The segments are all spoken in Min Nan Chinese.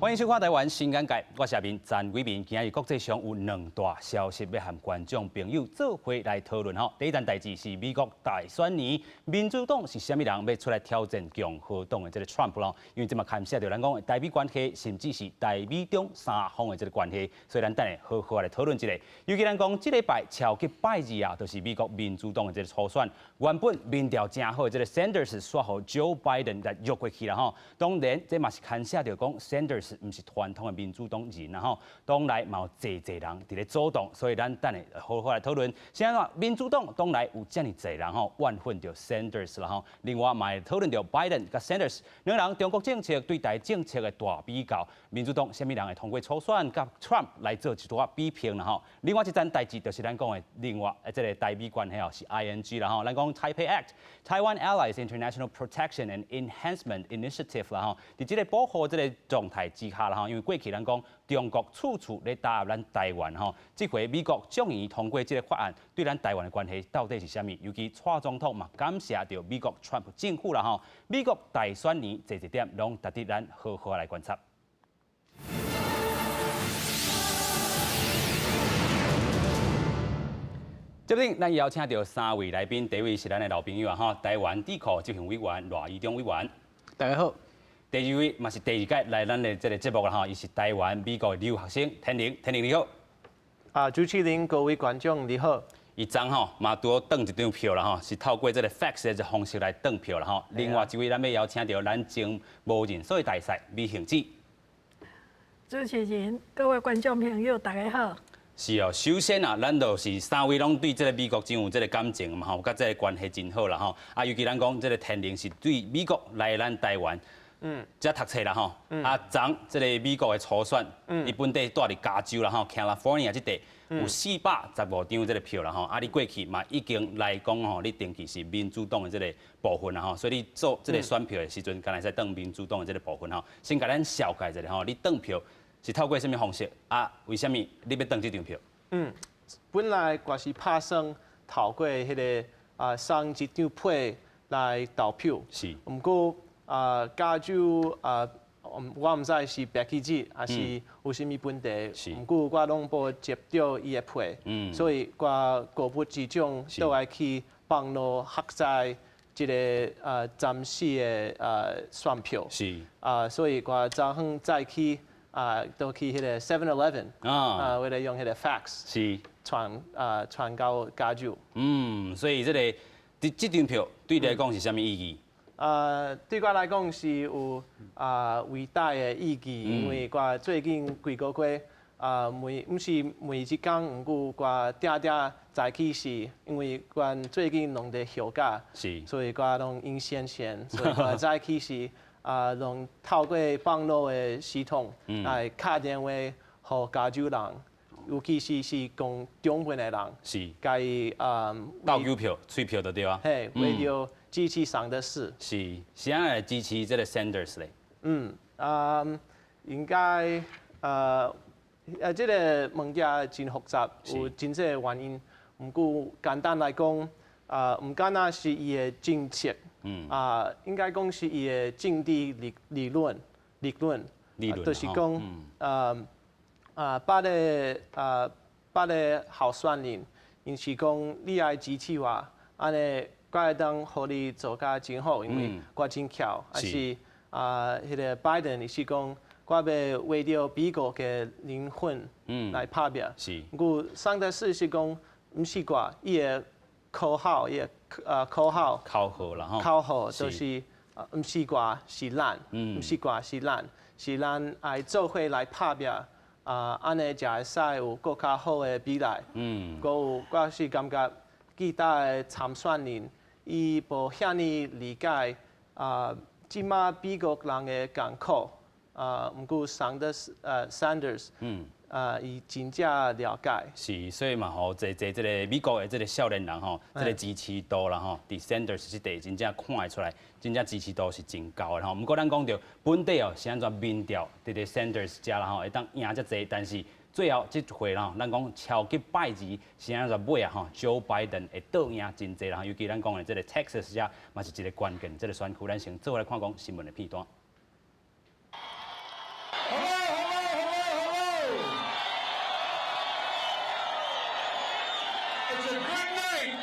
歡迎收看《台灣新眼界》，我是阿明詹偉明。今日國際上有兩大消息欲和觀眾朋友做伙來討論吼。第一件代誌是美國大選年，民主黨是啥物人欲出來挑戰共和黨的這個 Trump 咯？因為這嘛牽涉著咱講台美關係，甚至是台美中三方的這個關係，所以咱等下好好來討論一下。尤其咱講這禮拜超級拜二啊，就是美國民主黨的這個初選，原本民調誠好的這個 Sanders 煞予 Joe Biden 來弱過去啦吼。當然，這嘛是牽涉著講 Sanders毋是傳統的民主黨人啦吼，黨內嘛有濟濟人佇咧阻擋，所以咱等下好好來討論。是按怎民主黨黨內有遮爾濟人吼怨恨著 Sanders 啦吼，另外嘛會討論著 Biden 佮 Sanders 兩人中國政策對台政策的大比較，民主黨啥物人會通過初選佮 Trump 來做一段比拼啦吼。另外一件代誌就是咱講的另外這個台美關係哦是 ING 啦吼，咱講 Taipei Act，Taiwan Allies International Protection and Enhancement Initiative 啦吼，佇這個保護這個狀態之下啦吼，因為過去咱講中國處處咧打壓咱台灣吼，這回美國眾議院通過這個法案，對咱台灣的關係到底是啥物？尤其蔡總統嘛感謝著美國川普政府啦吼，美國大選年濟濟點攏值得咱好好來觀察。這邊咱邀請著三位來賓，第一位是咱的老朋友啊吼，台灣智庫執行委員賴怡忠委員，大家好。第二位嘛是第二屆來咱的這個節目啦吼，伊是台灣美國的留學生天寧，天寧你好。啊，主持人各位觀眾你好。伊昨吼嘛拄好轉一張票啦吼，是透過這個 fax 的這方式來轉票啦吼。另外一位咱欲邀請著咱前無人所大使美杏子。主持人各位觀眾朋友大家好。是哦，首先啊，咱就是三位攏對這個美國真有這個感情嘛吼，佮這個關係真好啦吼。啊，尤其咱講這個天寧是對美國來咱台灣。遮讀冊啦吼，啊，昨這個美國的初選，伊本地蹛佇加州啦吼，California 這塊有415張這個票啦吼，啊，你過去嘛已經來講吼，你登記是民主黨的這個部分啦吼，所以你做這個選票的時陣，敢會使轉民主黨的這個部分吼。先共咱紹介一下吼，你轉票是透過啥物方式？啊，為啥物你欲轉這張票？本來我是拍算透過彼個啊送一張批來投票，毋過啊，加州啊，我毋知是白起子，還是有啥物問題。毋過我攏無接著伊的批，所以我果不其然，都愛去網路下載一個暫時的選票。啊，所以我昨昏早起啊，都去彼個 Seven Eleven 啊，為了用彼個 fax 傳到加州。嗯，所以這個這這張票對你來講是啥物意義？對我來講是有偉大的意義，因為我最近幾個月啊，每毋是每一工，毋過我定定早起時，因為我最近攏佇休假，所以我攏閒閒閒，所以我早起時啊，攏透過網路的系統來敲電話予加州人，尤其是是講中文的人，共伊投郵票、催票就對啊。嘿，為著支持桑德斯。是，是按怎來支持這個 Sanders 咧？嗯，啊，應該，這個物件真複雜，有真濟原因。毋過簡單來講，啊，毋敢若是伊的政策，啊，應該講是伊的政治理理論理論，就是講，啊，別个啊，別个候選人，𪜶是講你愛支持我，按呢我會當予你做甲真好，因為我真巧，還是啊，彼個拜登伊是講我欲為著美國的靈魂來拍拚。毋過桑德斯是講毋是我，伊的口號，伊的口號，口號啦吼，口號就是毋是我是咱，毋是我是咱，是咱愛做伙來拍拚。啊，按呢才會使有閣較好的未來。閣有我是感覺其他的參選人，伊無遐爾理解啊，這馬美國人的艱苦啊，毋過桑德斯Sanders，啊，伊真正了解。是，所以嘛吼，濟濟這個美國的這個少年人吼，這個支持度啦吼，佇 Sanders 這塊真正看會出來，真正支持度是真高的吼。毋過咱講著本地哦，是按怎民調佇咧 Sanders 遮啦吼，會當贏遮濟，但是最後這回吼，咱講超級拜二是按怎尾啊吼，Joe Biden 會倒贏真濟啦，尤其咱講的這個 Texas 遮嘛是一個關鍵，這個選區，咱先做伙來看講新聞的片段。night.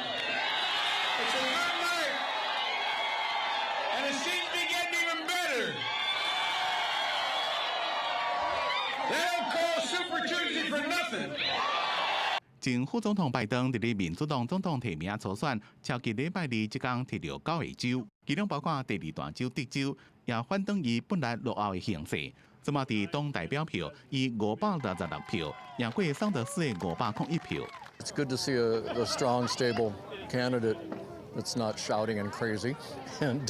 It's a good night. And it seems to be getting even better. They don't call Super Tuesday for nothing. 前副總統拜登佇咧民主黨總統提名初選，超級禮拜二這工提著九個州，其中包括第二大州德州，也反轉伊本來落後的形勢。這馬佇黨代表票以566票贏過桑德斯的501票。 It's good to see a strong, stable candidate that's not shouting and crazy. And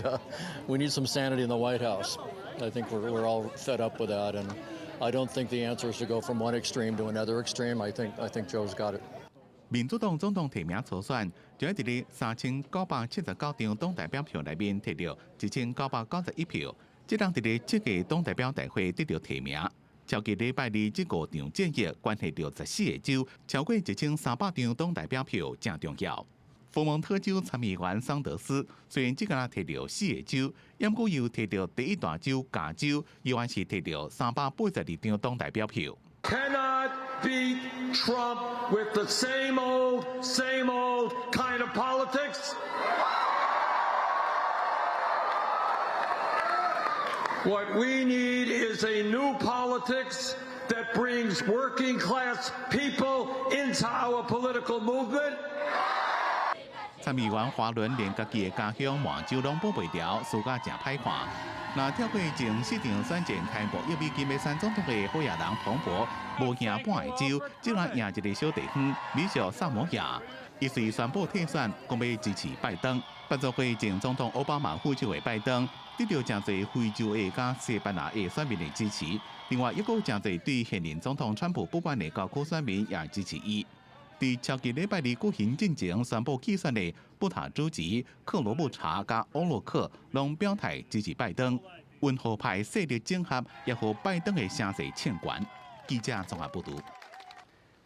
we need some sanity in the White House. I think we're all fed up with that. And I don't think the answer is to go from one extreme to another extreme. I think Joe's got it. 民主黨總統提名初選，就佇咧3979張黨代表票內面提著1991票，這人佇咧這個黨代表大會得著提名。超級禮拜二這五場戰役，關係著14個州，超過1300張黨代表票，誠重要。佛蒙特州參議員桑德斯雖然只敢提著四個州，毋過又提著第一大州加州，伊還是提著382張黨代表票。 Cannot beat Trump with the same old kind of politics. What we need is a new politics that brings working class people into our political movement. 參議員華倫連家己的家鄉麻州攏保袂牢，輸甲誠歹看。若跳過前四場選戰開5億美金欲選總統的好野人彭博，無贏半個州，只能贏一個小地方，美屬薩摩亞。伊隨宣布退選，講欲支持拜登。捌做過前總統奧巴馬副手的拜登，得著誠濟非洲裔佮西班牙裔選民的支持。另外，抑閣有誠濟對現任總統川普不滿的郊區選民也支持伊。佇超級禮拜二舉行進前宣布棄選的布塔朱吉、克羅布查佮歐洛克，攏表態支持拜登。溫和派勢力整合，也予拜登的聲勢衝懸。記者綜合報導。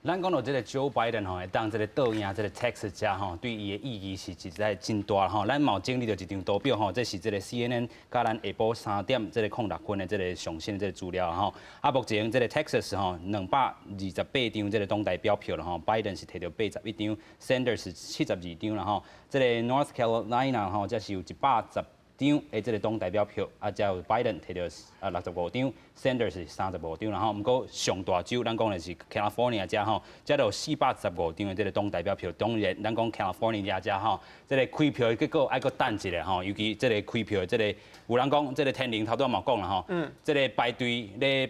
咱講到這個 Joe Biden 吼，會當這個倒贏這個 Texas 遮吼，對伊的意義是實在真大吼。咱嘛有整理著一張圖表吼，這是這個 CNN 佮咱下晡3點這個06分的這個上新的這個資料吼。啊，目前這個 Texas 吼，228張這個黨代表票啦吼，Biden 是提著81張，Sanders 72張啦吼。這個 North Carolina 吼，則是有110張的這個黨代表票，啊，才有拜登提著65張，Sanders 是35張，然後毋過上大州，咱講的是 California 遮吼，遮就有415張的這個黨代表票。當然，咱講 California 遮吼，這個開票的結果愛閣等一下吼，尤其這個開票的這個有人講，這個天靈頭拄仔嘛講啦吼，這個排隊咧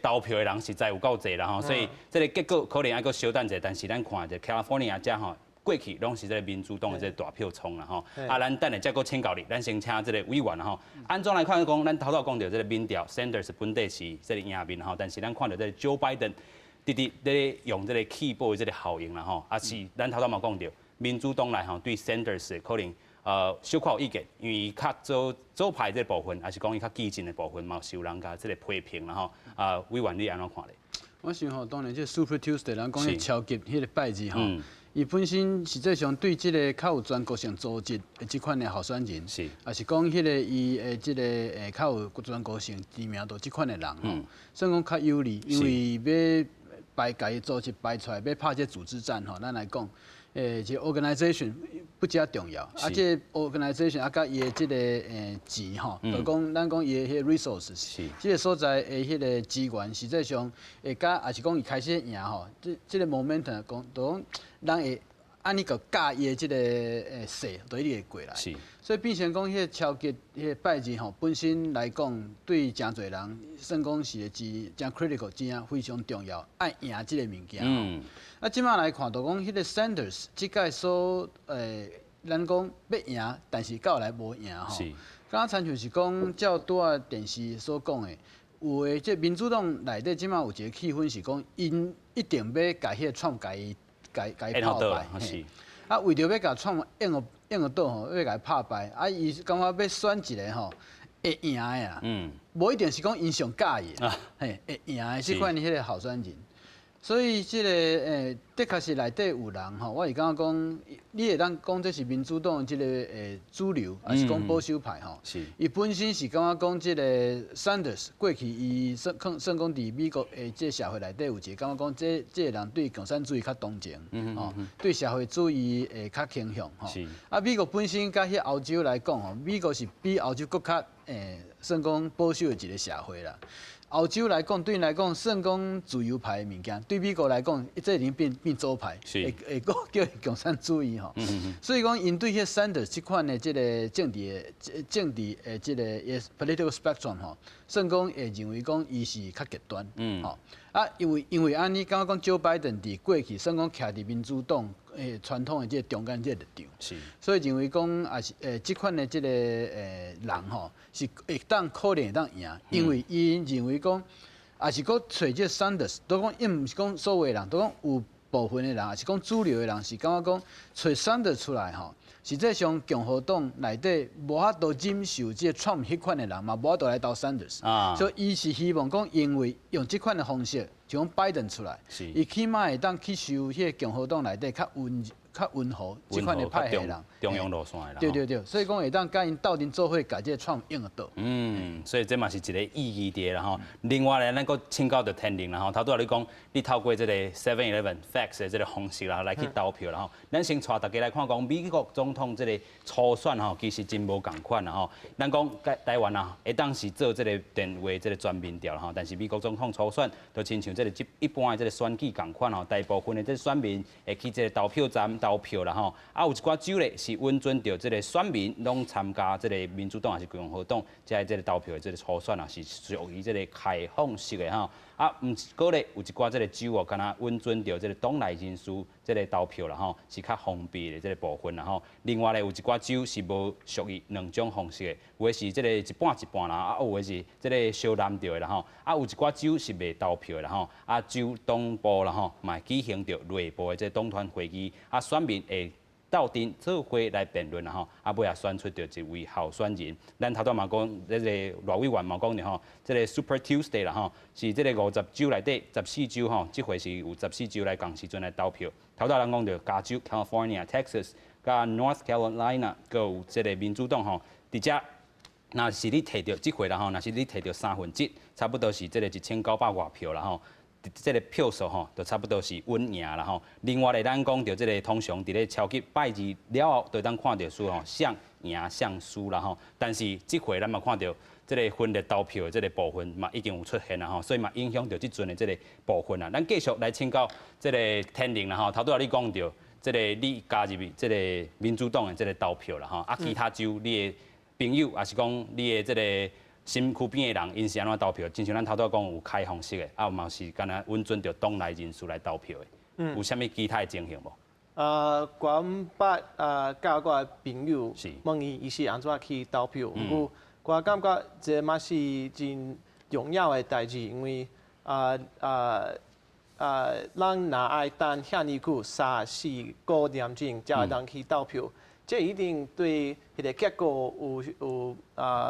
投票的人實在有夠濟啦吼，所以這個結果可能愛閣小等者，但是咱看著 California 遮吼，過去攏是這個民主黨的這個大票倉啦吼，啊，咱等下再閣請教你，咱先請這個委員吼。按怎來看講，咱頭拄講著這個民調，Sanders 本底是這個贏面吼，但是咱看著這個 Joe Biden 直直咧用這個氣波的這個效應啦吼，啊是咱頭拄嘛講著，民主黨內吼對 Sanders 可能小可有意見，因為伊較左左派這個部分，還是講伊較激進的部分，嘛有受人共這個批評啦吼。啊，委員你按怎看咧？我想吼，當然這 Super Tuesday，人講彼超級彼個拜二吼。伊本身實際上對這個較有全國性組織的這款的候選人，抑是講彼個伊的這個較有全國性知名度這款的人吼，算講較有利，因為欲排共伊組織排出來，欲拍這組織戰吼，咱來講，這 organization 不只重要，啊，這 organization 啊，佮伊的這個錢吼，就講咱講伊的彼個 resources，這個所在的彼個資源，實際上會佮抑是講伊開始贏吼，這個 momentum 講，就講人會按呢個佮伊的這個勢，就一直會過來。所以變成講，彼個超級彼個拜二吼，本身來講，對誠濟人算講是真誠 critical，真正非常重要，愛贏這個物件。啊，這馬來看，就講彼個 Sanders 這屆所咱講欲贏，但是到來無贏吼。敢若親像是講，照拄仔電視所講的，有的這民主黨內底這馬有一個氣氛是講，𪜶一定欲共彼個川共伊共伊拍敗。啊，為著欲共川用予倒吼，欲共伊拍敗，啊，伊感覺欲選一個吼會贏的啊，無一定是講𪜶上佮意的，嘿，會贏的這款彼個候選人。所以這個的確是內底有人吼，我是感覺講，你會當講這是民主黨這個主流，抑是講保守派吼。伊本身是感覺講這個 Sanders 過去伊算算算講佇美國的這個社會內底有一個感覺講，這個人對共產主義較同情，吼，對社會主義會較傾向吼。啊，美國本身佮彼歐洲來講吼，美國是比歐洲閣較算講保守的一個社會啦。歐洲來講，對𪜶來講，算講自由派的物件，對美國來講，這已經變左派，會閣叫共產主義吼。所以講，𪜶對彼 Sanders 這款的這個政治的這個 political spectrum 吼，算講會認為講伊是較極端，吼。啊，因為按呢，感覺講 Joe Biden 佇過去算講徛佇民主黨傳統的這個中間這個立場，所以認為講也是這款的這個人吼，是會當可能會當贏，因為伊認為講，也是閣揣這 Sanders，都講伊毋是講所有的人，都講有部分的人，也是講主流的人是感覺講揣 Sanders 出來吼，實際上共和黨內底無法度忍受這個 Trump 彼款的人嘛，無法度來投 Sanders，所以伊是希望講，因為用這款的方式，就講拜登出來，伊起碼會當去收彼個共和黨內底較溫和這款的派系人，中庸路線的。對對對，所以講會當佮𪜶鬥陣做伙，共這個 Trump 用會倒。嗯，所以這嘛是一個意義佇啦吼。另外咧，咱閣請教著天寧啦吼，頭拄仔你講，你透過這個 Seven Eleven Fax 的這個方式啦來去投票啦吼。咱先帶大家來看講，美國總統這個初選吼，其實真無仝款啦吼。咱講台灣啊，會當是做這個電話這個全民調啦吼，但是美國總統初選就親像這個一般的這個選舉仝款吼，大部分的這個選民會去這個投票站投票啦吼。啊，有一寡州咧是允准著這個選民攏參加這個民主黨抑是共和黨，這個投票的這個初選啊，是屬於這個開放式的吼。啊，毋過咧有一寡這個州哦，敢若允准著這個黨內人士這個投票啦吼，是較封閉的這個部分啦吼。另外咧有一寡州是無屬於兩種方式的，有的是這個一半一半啦，啊有的是這個相藍著的啦吼。啊有一寡州是袂投票的啦吼。啊州黨部啦吼，嘛會舉行著內部的這個黨團會議，啊選民會鬥陣做伙來辯論啦吼，啊尾仔選出著一位候選人。咱頭拄嘛講，這個賴委員嘛講著吼，這個 Super Tuesday 啦吼，是這個50州內底十四州吼，這回是有十四州來仝時陣來投票。頭拄咱講著加州、California、Texas、佮 North Carolina，閣有這個民主黨吼，佇遮若是你提著這回啦吼，若是你提著三分之一，差不多是這個1900外票啦吼。這個票數吼，就差不多是穩贏啦吼。另外咧，咱講著這個通常佇咧超級拜二了後，就當看著說吼，誰贏誰輸啦吼。但是這回咱嘛看著這個分裂投票的這個部分嘛，已經有出現啦吼，所以嘛影響著這陣的這個部分啦。咱繼續來請教這個天寧啦吼，頭拄仔你講著這個你加入這個民主黨的這個投票啦吼，啊其他州你的朋友抑是講你的這個身軀邊的人，𪜶是按怎投票？親像咱頭拄仔講有開放式的，啊嘛是敢若允准著黨內人士來投票的，有啥物其他的情形無？我捌佮我的朋友問伊，伊是按怎去投票？毋過我感覺這嘛是真重要的代誌，因為咱若愛等遐爾久，三四個點鐘才會當去投票，這一定對彼個結果有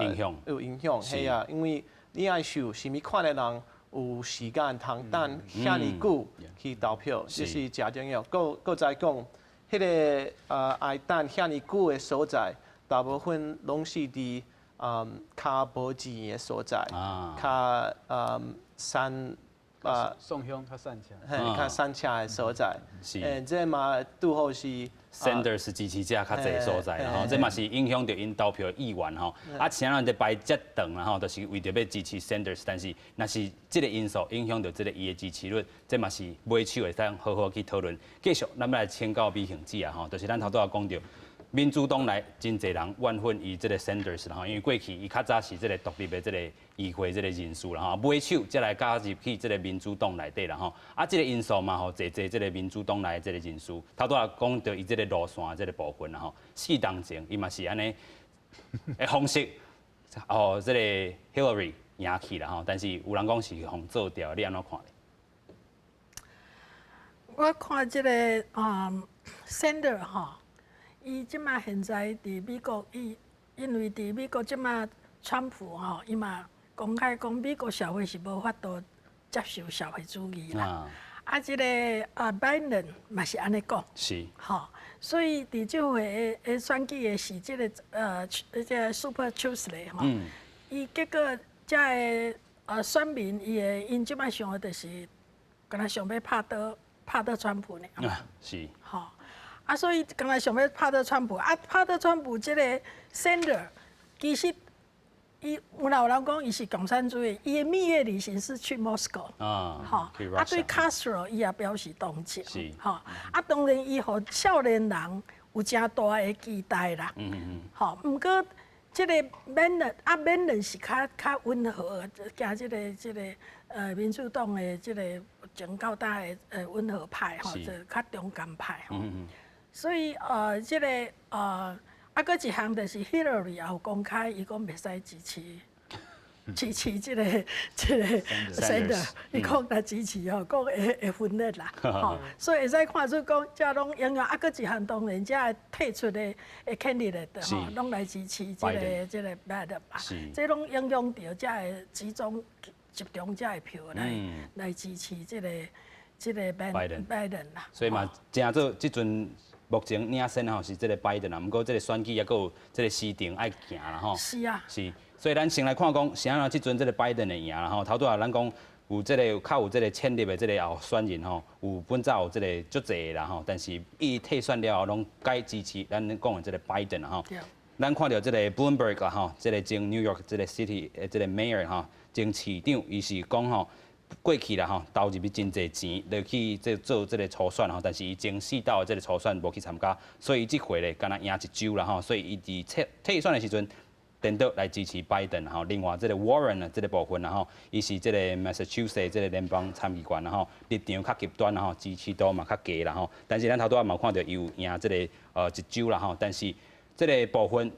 影響，有影響，係啊，因為你愛想啥物款的人有時間通等遐爾久去投票，這是誠重要。閣再講，彼個愛等遐爾久的所在，大部分攏是佇較無錢的所在，較山宋鄉較散赤，嘿，較散赤的所在。這嘛拄好是 Sanders 支持者較濟所在吼，這嘛是影響著𪜶投票的意願吼。啊，啥人佇排遮長啦吼，就是為著欲支持 Sanders，但是若是這個因素影響著這個伊的支持率，這嘛是尾手會當好好去討論。繼續，咱欲來請教美杏姊啊吼，就是咱頭拄仔講著。民主黨內真濟人怨恨伊這個 Sanders 啦吼，因為過去伊較早是這個獨立的這個議會這個人士啦吼，尾手才來加入去這個民主黨內底啦吼。啊，這個因素嘛，予濟濟這個民主黨內這個人士，頭拄仔講著伊這個路線這個部分啦吼，4冬前伊嘛是按呢的方式，予這個 Hillary 贏去啦吼，但是有人講是予做掉，你按怎看咧？我看這個Sanders 吼。伊這馬現在佇美國，伊因為佇美國這馬川普吼，伊嘛公開講美國社會是無法度接受社會主義啦。啊，這个啊，拜登嘛是按呢講，吼，所以佇這回的選舉的是這个這个 Super Tuesday 吼，伊結果遮个選民伊的𪜶這擺想的就是，敢若想欲拍倒拍倒川普呢，吼，啊，所以敢若想欲拍倒川普，啊，拍倒川普這个 Sanders 其實伊有若有人講伊是共產主義，伊的蜜月旅行是去 Moscow，吼，啊對 Castro 伊也表示同情，吼，啊當然伊予少年人有誠大的期待啦，吼，毋過這个 Bannon 啊 Bannon 是較較溫和，行這个民主黨的這个前較大的溫和派吼，就較中間派吼，所以這个啊，閣一項就是 Hillary 也有公開，伊講袂使支持這個 Sanders，伊講若支持吼，講會分裂啦，吼，所以會使看出講，這攏影響。啊，閣一項當然，這個退出的 candidate 吼，攏來支持這個 Biden 吧，這攏影響著這個集中這個票來支持這個 Biden 啦。所以嘛，誠做這陣。目前領先吼是這个拜登啦，毋過這个選舉猶閣有這个時程愛行啦吼。是，所以咱先來看講，啥人這陣這个拜登會贏啦吼。頭拄仔咱講有這个較有這个潛力的這个候選人吼，有本早有這个足濟的啦吼，但是伊退選了後，攏改支持咱講的這个拜登啦吼。咱看著這个 Bloomberg 啦吼，這个前 New York 這个 City 的這个 Mayor 吼，前市長，伊是講吼，過去啦吼，投入去真濟錢落去這做這个初選吼，但是伊前四晝的這个初選無去參加，所以伊這回咧，敢若贏一州啦吼，所以伊佇退選的時陣，顛倒來支持拜登吼。另外這个 Warren 呢，這个部分啦吼，伊是這个 Massachusetts 這个聯邦參議員啦吼，立場較極端啦吼，支持度嘛較低啦吼。但是咱頭拄仔嘛看著伊有贏這个一州啦吼，但是這个部分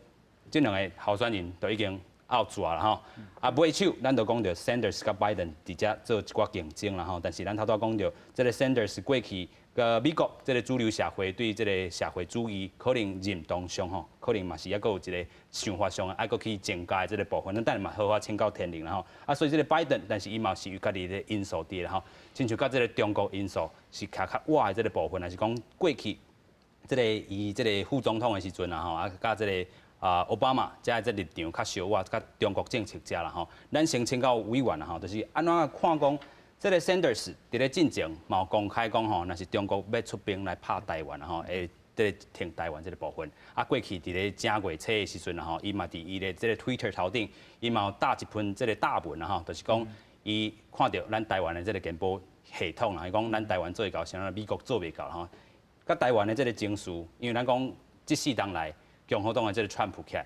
這兩个候選人都已經拗住啦吼，啊尾手咱就講著 Sanders 佮拜登佇遮做一寡競爭啦吼，但是咱頭拄仔講著這个 Sanders 過去佮美國這个主流社會對這个社會主義可能認同上吼，可能嘛是猶閣有一個想法上愛閣去增加的這个部分，咱等下嘛好好請教天靈啦吼。啊，所以這个拜登，但是伊嘛是有家己的因素佇啦吼，親像佮這个中國因素是徛較倚的這个部分，還是講過去這个伊這个副總統的時陣啊吼，啊佮這个啊，奧巴馬遮這立場較相倚，佮中國政策遮啦吼。咱先請教委員啦吼，就是按怎看講，這个 Sanders 佇咧進前嘛有公開講吼，若是中國欲出兵來拍台灣啦吼，會佇咧挺台灣這个部分。啊，過去佇咧正月初的時陣啦吼，伊嘛佇伊的這个 Twitter 頭頂，伊嘛有打一篇這个大文啦吼，就是講伊看著咱台灣的這个健保系統啦，伊講咱台灣做會到，啥物美國做袂到吼。佮台灣的這个情勢，因為咱講這四冬來，共和黨的這个川普起來，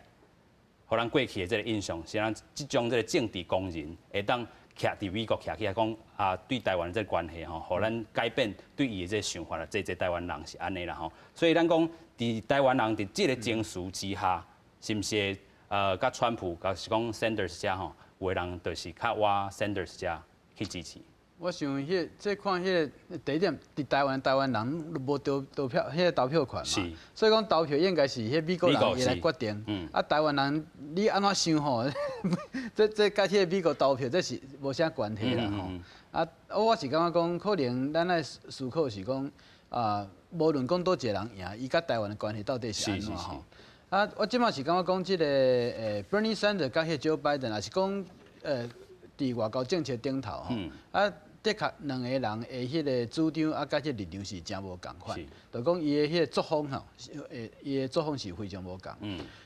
予咱過去的這个印象是咱這種這个政治工人會當徛佇美國徛起來講啊，對台灣的這个關係吼，予咱改變對伊的這个想法啦。濟濟台灣人是按呢啦吼，所以咱講佇台灣人佇這个情勢之下，是毋是佮川普，抑是講 Sanders 遮吼，有的人就是較倚 Sanders 遮去支持。我想彼這看彼个第一點，佇台灣台灣人無投票，彼个投票權嘛，所以講投票應該是彼美國人伊來決定。啊，台灣人你按怎想吼？這佮彼个美國投票這是無啥關係啦吼。啊，我是感覺講，可能咱愛思考是講啊，無論講佗一個人贏，伊佮台灣的關係到底是按怎吼？啊，我這擺是感覺講這个Bernie Sanders 佮彼個 Joe Biden，也是講佇外交政策頂頭吼。啊，的確兩个人的彼个主張啊，佮這立場是誠無仝款，就講伊的彼个作風吼，伊的作風是非常無仝。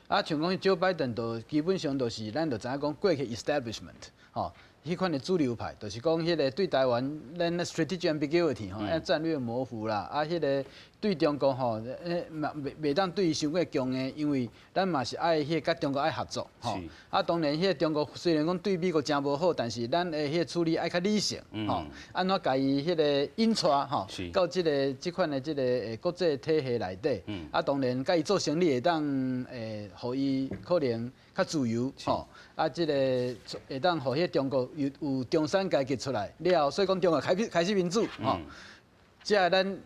啊，像講 Joe Biden 就基本上就是咱就知影講過去 establishment 吼，彼款的主流派，就是講彼個對台灣咱 strategic ambiguity 吼，戰略模糊啦，啊，彼个對中國吼，嘛袂當對伊傷過強硬，因為咱嘛是愛彼個佮中國愛合作吼。啊，當然彼个中國雖然講對美國誠無好，但是咱的彼個處理愛較理性吼，按怎共伊彼个引帶吼，到這个這款的這个國際體系內底。啊，當然佮伊做生意會當予伊可能較自由吼。啊，這个會當予彼個中國有中產階級出來了後，所以講中國開始民主吼。這咱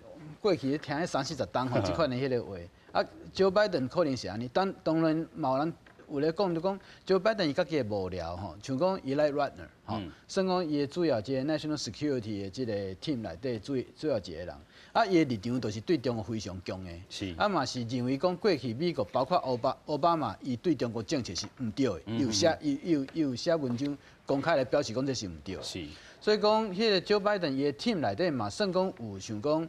過去聽彼三四十冬吼，這款的彼个話，啊，Joe Biden 可能是按呢，但當然嘛有人有咧講就講，Joe Biden 伊家己的幕僚吼，像講 Ely Ratner 吼，算講伊的主要這個 national security 的這個 team 內底最主要一個人，啊，伊的立場就是對中國非常強的，啊嘛是認為講過去美國包括奧巴馬，伊對中國政策是毋對的，伊有寫文章公開來表示講這是毋對的。所以講，彼個 Joe Biden 伊的 team 內底嘛，算講有想講，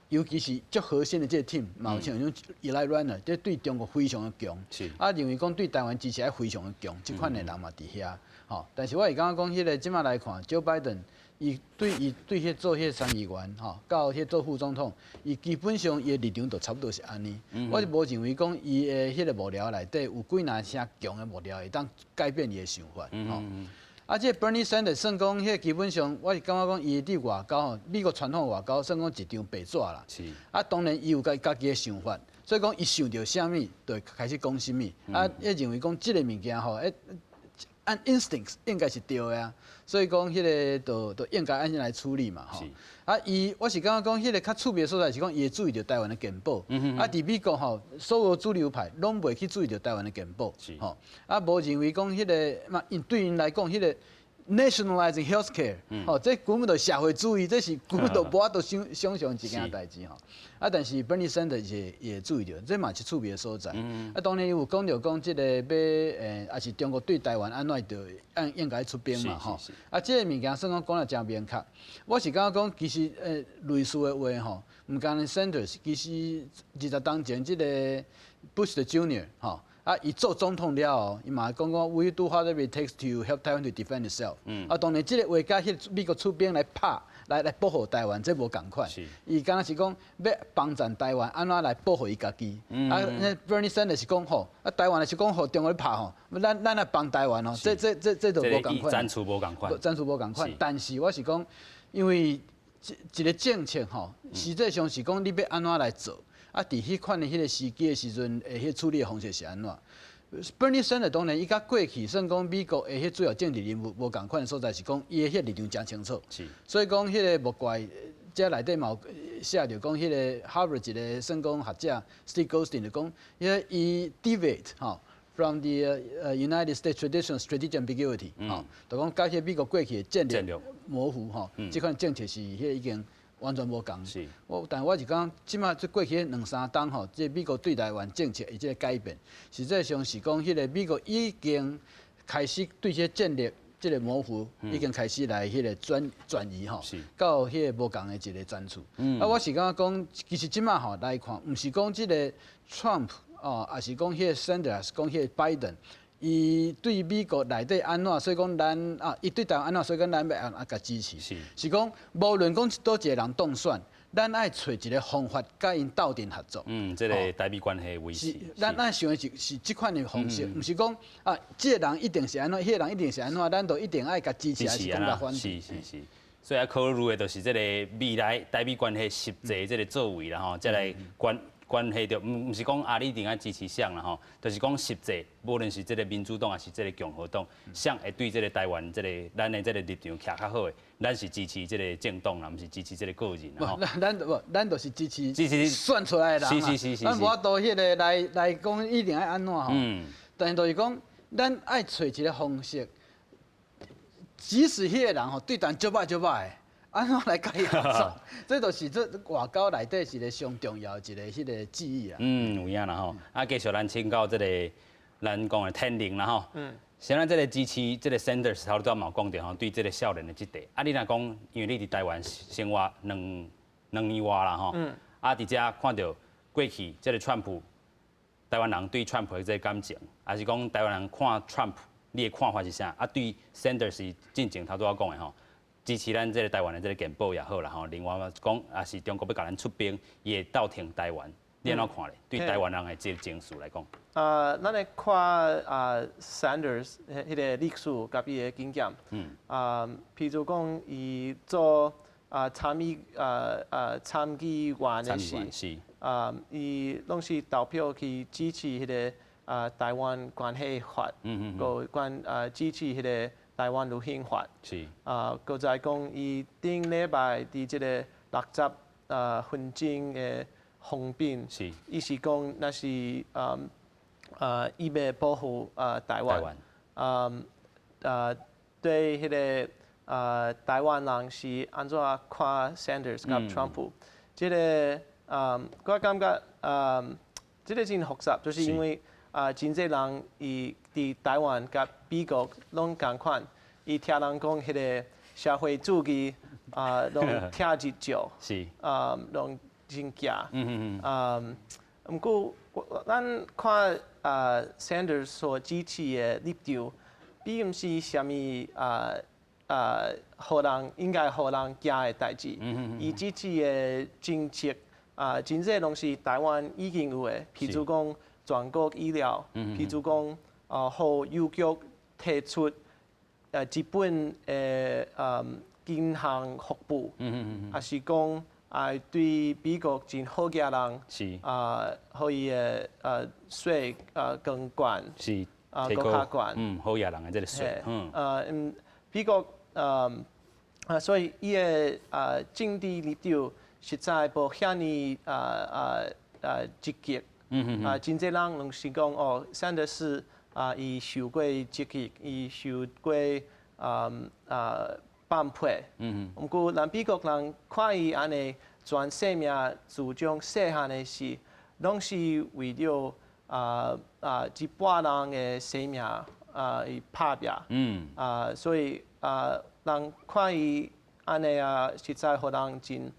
尤其是足核心的這個 team，嘛有像種 Ely Ratner，這對中國非常的強。啊，認為講對台灣支持愛非常的強，這款的人嘛佇遐。吼，但是我會感覺講，彼個這馬來看，Joe Biden 伊對彼做彼個參議員，吼，到彼做副總統，伊基本上伊的立場就差不多是按呢。我是無認為講伊的彼個幕僚內底有幾若啥強的幕僚會當改變伊的想法，吼。啊，這個 Bernie Sanders 算講，彼個基本上，我是感覺講，伊佇外交吼，美國傳統外交算講一張白紙啦。啊，當然伊有家家己的想法，所以講伊想著啥物，就會開始講啥物。啊，伊認為講這個物件吼，按 instinct 應該是對的啊。所以講彼個就應該按呢來處理嘛吼。啊，伊我是感覺講，彼個較趣味的所在是講，伊會注意著台灣的健保。啊，佇美國吼，所有主流派攏袂去注意著台灣的健保。吼，啊，無認為講彼個嘛，𪜶對𪜶來講，彼個 nationalizing healthcare，吼，這根本就社會主義，這是根本就無法度想像一件代誌吼。啊，但是 Bernie Sanders 也注意著，這嘛是趣味的所在。啊，當然有講著講這個欲抑是中國對台灣按怎就按應該出兵嘛吼。啊，這個物件算講講得誠明確。我是感覺講，其實類似的話吼，毋干焦 Sanders，其實20冬前這個 Bush 的 Junior 吼。啊，伊做總統了後，伊嘛講講 We do whatever it takes to help Taiwan to defend itself。啊，當然這個話佮彼個美國出兵來拍，來保護台灣，這無仝款。伊敢若是講欲幫贊台灣，按怎來保護伊家己。啊，那 Bernie Sanders 是講吼，啊，台灣是講予中國咧拍吼，咱來幫台灣吼，這就無仝款。戰術無仝款。戰術無仝款。但是我是講，因為一個政策吼，實際上是講你欲按怎來做。啊，佇彼款的彼個時機的時陣，會彼處理的方式是按怎？Bernie Sanders 當然，伊佮過去算講美國的彼主要政治人物無仝款的所在是講，伊的彼個立場誠清楚。所以講彼個無怪，這內底嘛有寫著講，彼個 Harvard 一個算講學者 Steve Goldstein 就講，彼個伊 deviate 吼 from the United States traditional strategic ambiguity 吼，就講佮彼美國過去的戰略模糊吼，這款政策是彼個已經完全無仝。但我是講，這馬這過去兩三冬吼，這美國對台灣政策的這個改變，實際上是講，彼個美國已經開始對這個戰略這個模糊，已經開始來彼個轉移吼，到彼個無仝的一個層次。啊，我是感覺講，其實這馬吼來看，毋是講這個 Trump 哦，抑是講彼個 Sanders，講彼個 Biden。伊對美國內底按怎，所以講咱啊，伊對台灣按怎，所以講咱欲按怎共支持。是講無論講佗一個人當選，咱愛揣一個方法，佮𪜶鬥陣合作。嗯，這個台美關係維持。咱愛想的是這款的方式，毋是講啊，這個人一定是按怎，彼個人一定是按怎，咱就一定愛共支持，還是講共反對。是是是。所以啊，考慮的就是這個未來台美關係實際這個作為啦吼，再來關係著毋是講啊，你一定愛支持誰啦吼，就是講實際，無論是這個民主黨抑是這個共和黨，誰會對這個台灣這個咱的這個立場徛較好的，咱是支持這個政黨啦，毋是支持這個個人吼。咱無，咱就是支持支持選出來的人。咱無法度彼個來講一定愛按怎吼。但是就是講，咱愛揣一個方式，即使彼個人吼對咱足歹足歹的，按怎來共伊合作？這就是這外交內底一個上重要的一個彼個意義啊。嗯，有影啦吼。啊，繼續咱請教這個咱講的天靈啦吼。像咱這個支持這個 Sanders 頭拄仔嘛有講著吼，對這個少年的這塊。啊，你若講，因為你佇台灣生活兩年外啦吼。啊，佇遮看著過去這個川普，台灣人對川普的這個感情，抑是講台灣人看川普，你的看法是啥？啊，對 Sanders 進前頭拄仔講的吼，支持咱這個台灣的這個健保也好啦吼，另外嘛講，抑是中國欲共咱出兵，伊會鬥挺台灣，你按怎看咧？對台灣人的這個情緒來講。咱來看啊，Sanders 彼個歷史佮伊的經驗。啊，譬如講，伊做啊參議員的時，啊，伊攏是投票去支持彼個啊台灣關係法，閣關啊支持彼個台灣旅行法。啊，閣再講，伊頂禮拜佇這個60分鐘的訪問，伊是講，若是伊欲保護台灣，對彼个台灣人是按怎看 Sanders 佮 Trump，這个我感覺這个真複雜，就是因為真濟人伊佇台灣佮美國攏仝款，伊聽人講彼个社會主義攏聽入少，攏真驚，毋過咱看Sanders 所支持的立場，並毋是啥物予人應該予人驚的代誌。伊支持的政策真濟攏是台灣已經有的，譬如講全國醫療，譬如講予郵局提出基本的銀行服務，抑是講對美國真好額人，予伊的稅更懸，閣較懸，好額人的這个稅，美國所以伊的政治立場實在無遐爾積極，真濟人攏是講哦，桑德斯伊受過積極，伊受過放屁，毋過咱美國人看伊按呢全生命自從細漢的時，攏是為著一半人的生命伊拍拚，所以人看伊按呢實在予人真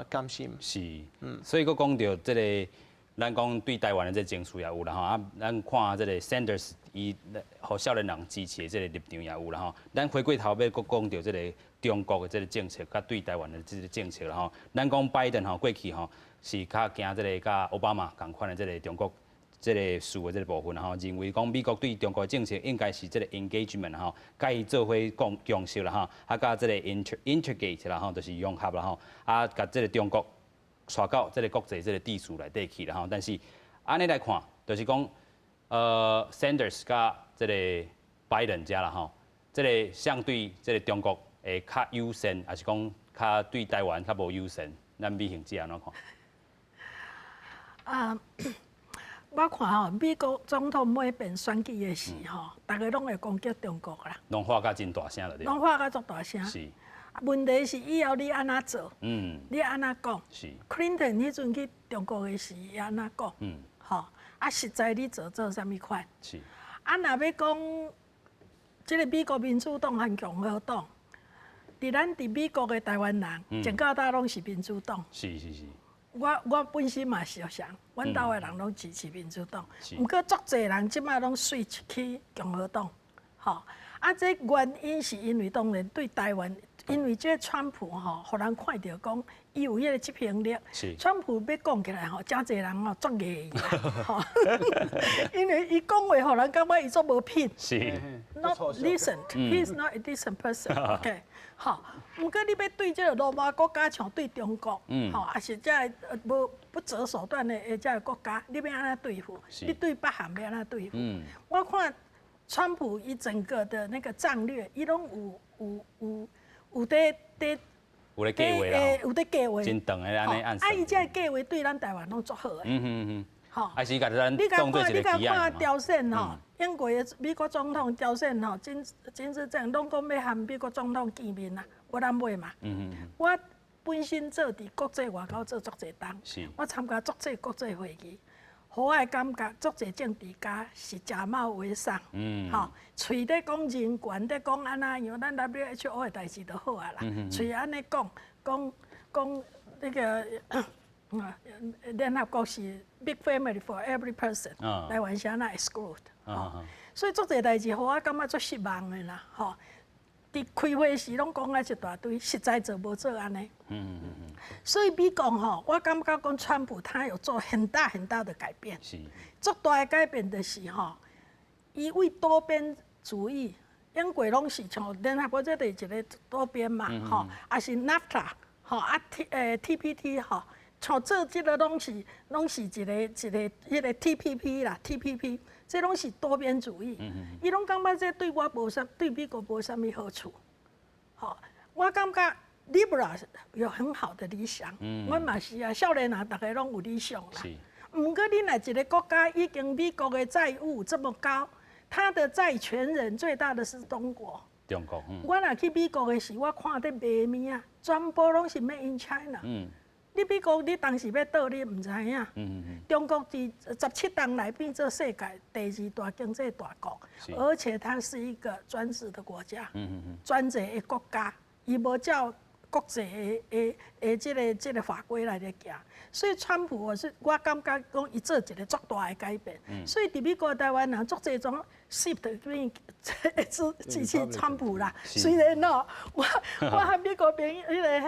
甘心。是，所以閣講著這个，咱講對台灣的這個情緒也有啦吼，咱看這个 Sanders 伊予少年人支持的這个立場也有啦吼。咱回過頭欲閣講著這个中國的這个政策，佮對台灣的這个政策啦吼。咱講拜登吼過去吼是較行這个佮奧巴馬仝款的這个中國這个事的這个部分吼，認為講美國對中國的政策應該是這个 engagement 吼，佮伊做伙共共識啦吼，佮這个 integrate 啦吼，就是融合啦吼，共這个中國帶到這个國際這个秩序內底去啦吼。但是按呢來看，就是講，Sanders 佮這个拜登遮啦吼，這个相對這个中國會較友善，抑是講較對台灣較無友善？咱美杏姐按怎看？我看吼，美國總統每遍選舉的時吼，逐家攏會攻擊中國啦。攏喊甲真大聲了，攏喊甲足大聲。問題是以後你按怎做？你按怎講？Clinton 彼陣去中國的時，伊按怎講？吼，實在你做做啥物款？若欲講這个美國民主黨和共和黨，佇咱佇美國的台灣人，前到尾攏是民主黨。我本身嘛是想，阮兜的人攏支持民主黨，毋過足濟人這擺攏 switch 去共和黨，吼。這原因是因為當然對台灣，因為這个川普吼，予人看著講伊有彼个執行力。川普欲講起來吼，誠濟人吼足訝伊，吼，因為伊講話予人感覺伊足無品。Not decent, he is not a decent person. OK，吼，毋過你欲對這个羅馬國家，像對中國，吼，抑是這个無不擇手段的這个國家，你欲按怎對付？你對北韓欲按怎對付？我看川普伊整個的那個戰略，伊攏有佇佇有咧計劃啦，有佇計劃，真長的按呢按。伊這个計劃對咱台灣攏足好的。吼，還是共咱當做一個你共看朝鮮吼，英國的美國總統朝鮮吼，金金日成攏講欲和美國總統見面啊，無人買嘛。我本身做佇國際外交做足濟冬，我參加足濟國際會議，予我的感覺足濟政治家是假冒偽善，吼，喙咧講人權，咧講按怎樣，咱 WHO 的代誌就好啊啦，喙按呢講，講講那个聯合國是 big family for every person，台灣是按怎 exclude，所以足濟代誌，予我感覺足失望的啦，吼。佇開會時攏講啊一大堆，實在做無做按呢。所以美國吼，我感覺講川普他有做很大很大的改變。足大的改變就是吼，伊為多邊主義，英國攏是像聯合國這就是一个多邊嘛，吼，抑是 NAFTA，吼T TPT 吼，像做這个攏是一个一个彼个 TPP 啦，TPP，這攏是多邊主義。伊攏感覺這對我無啥，對美國無啥物好處。吼，我感覺 liberal 有很好的理想，阮嘛是啊，少年人逐个攏有理想啦。毋過你若一个國家已經美國的債務這麼高，他的債權人最大的是中國。中國，嗯。我若去美國的時，我看佇賣物仔，全部攏是 Made in China。你美國你當時欲倒，你毋知影。中國佇17冬來變做世界第二大經濟大國，而且它是一個專制的國家，專制的國家，伊無照國際的這個法規來咧行，所以川普我感覺講伊做一個足大的改變。所以佇美國台灣人足濟種 shift 變支持川普啦。雖然喏，我和美國朋友彼个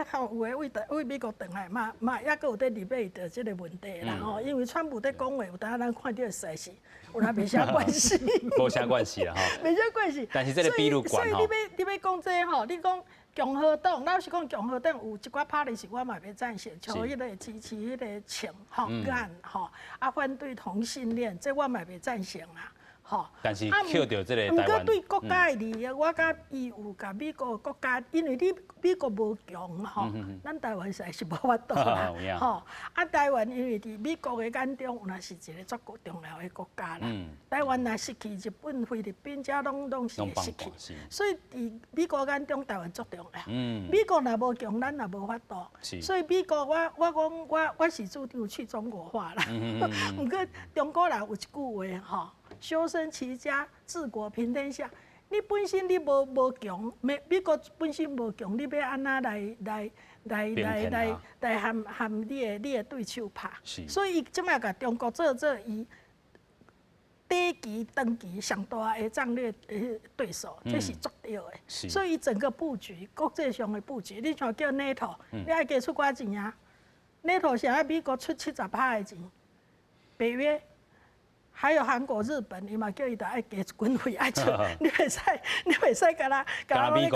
有的為美國轉來嘛嘛，猶閣有佇 debate 著這個問題啦吼。因為川普佇講話，有當咱看著實在是有哪袂啥關係。無啥關係啦吼。袂啥關係。但是這個比率懸所以你欲講這吼，你講。共和黨，老實講，共和黨有一寡 policy 我嘛袂贊成，像彼個支持彼個槍吼 gun 吼，啊反對同性戀，這我嘛袂贊成啊，吼。但是扣著這個毋過對國家的利益，我感覺伊有共美國國家，因為你美國無強吼，咱台灣實在是無法度啦，吼。啊，台灣因為佇美國的眼中，若是一個足重要的國家啦。台灣若失去日本、菲律賓，遮攏是會失去。所以佇美國眼中，台灣足重要。美國若無強，咱也無法度。所以美國我，我講我是主張去中國化啦。毋過中國人有一句話吼，修身齊家治國平天下。你本身你無強，美國本身無強，你欲按怎來和你的對手拍？所以伊這擺共中國做伊短期、長期上大的戰略對手，這是足對的。所以整個布局，國際上的布局，你像叫 NATO，你愛加出寡錢啊？NATO 是愛美國出70%的錢，北約。還有韓國、日本，伊嘛叫伊著愛加軍費愛出，你袂使干焦咧靠，干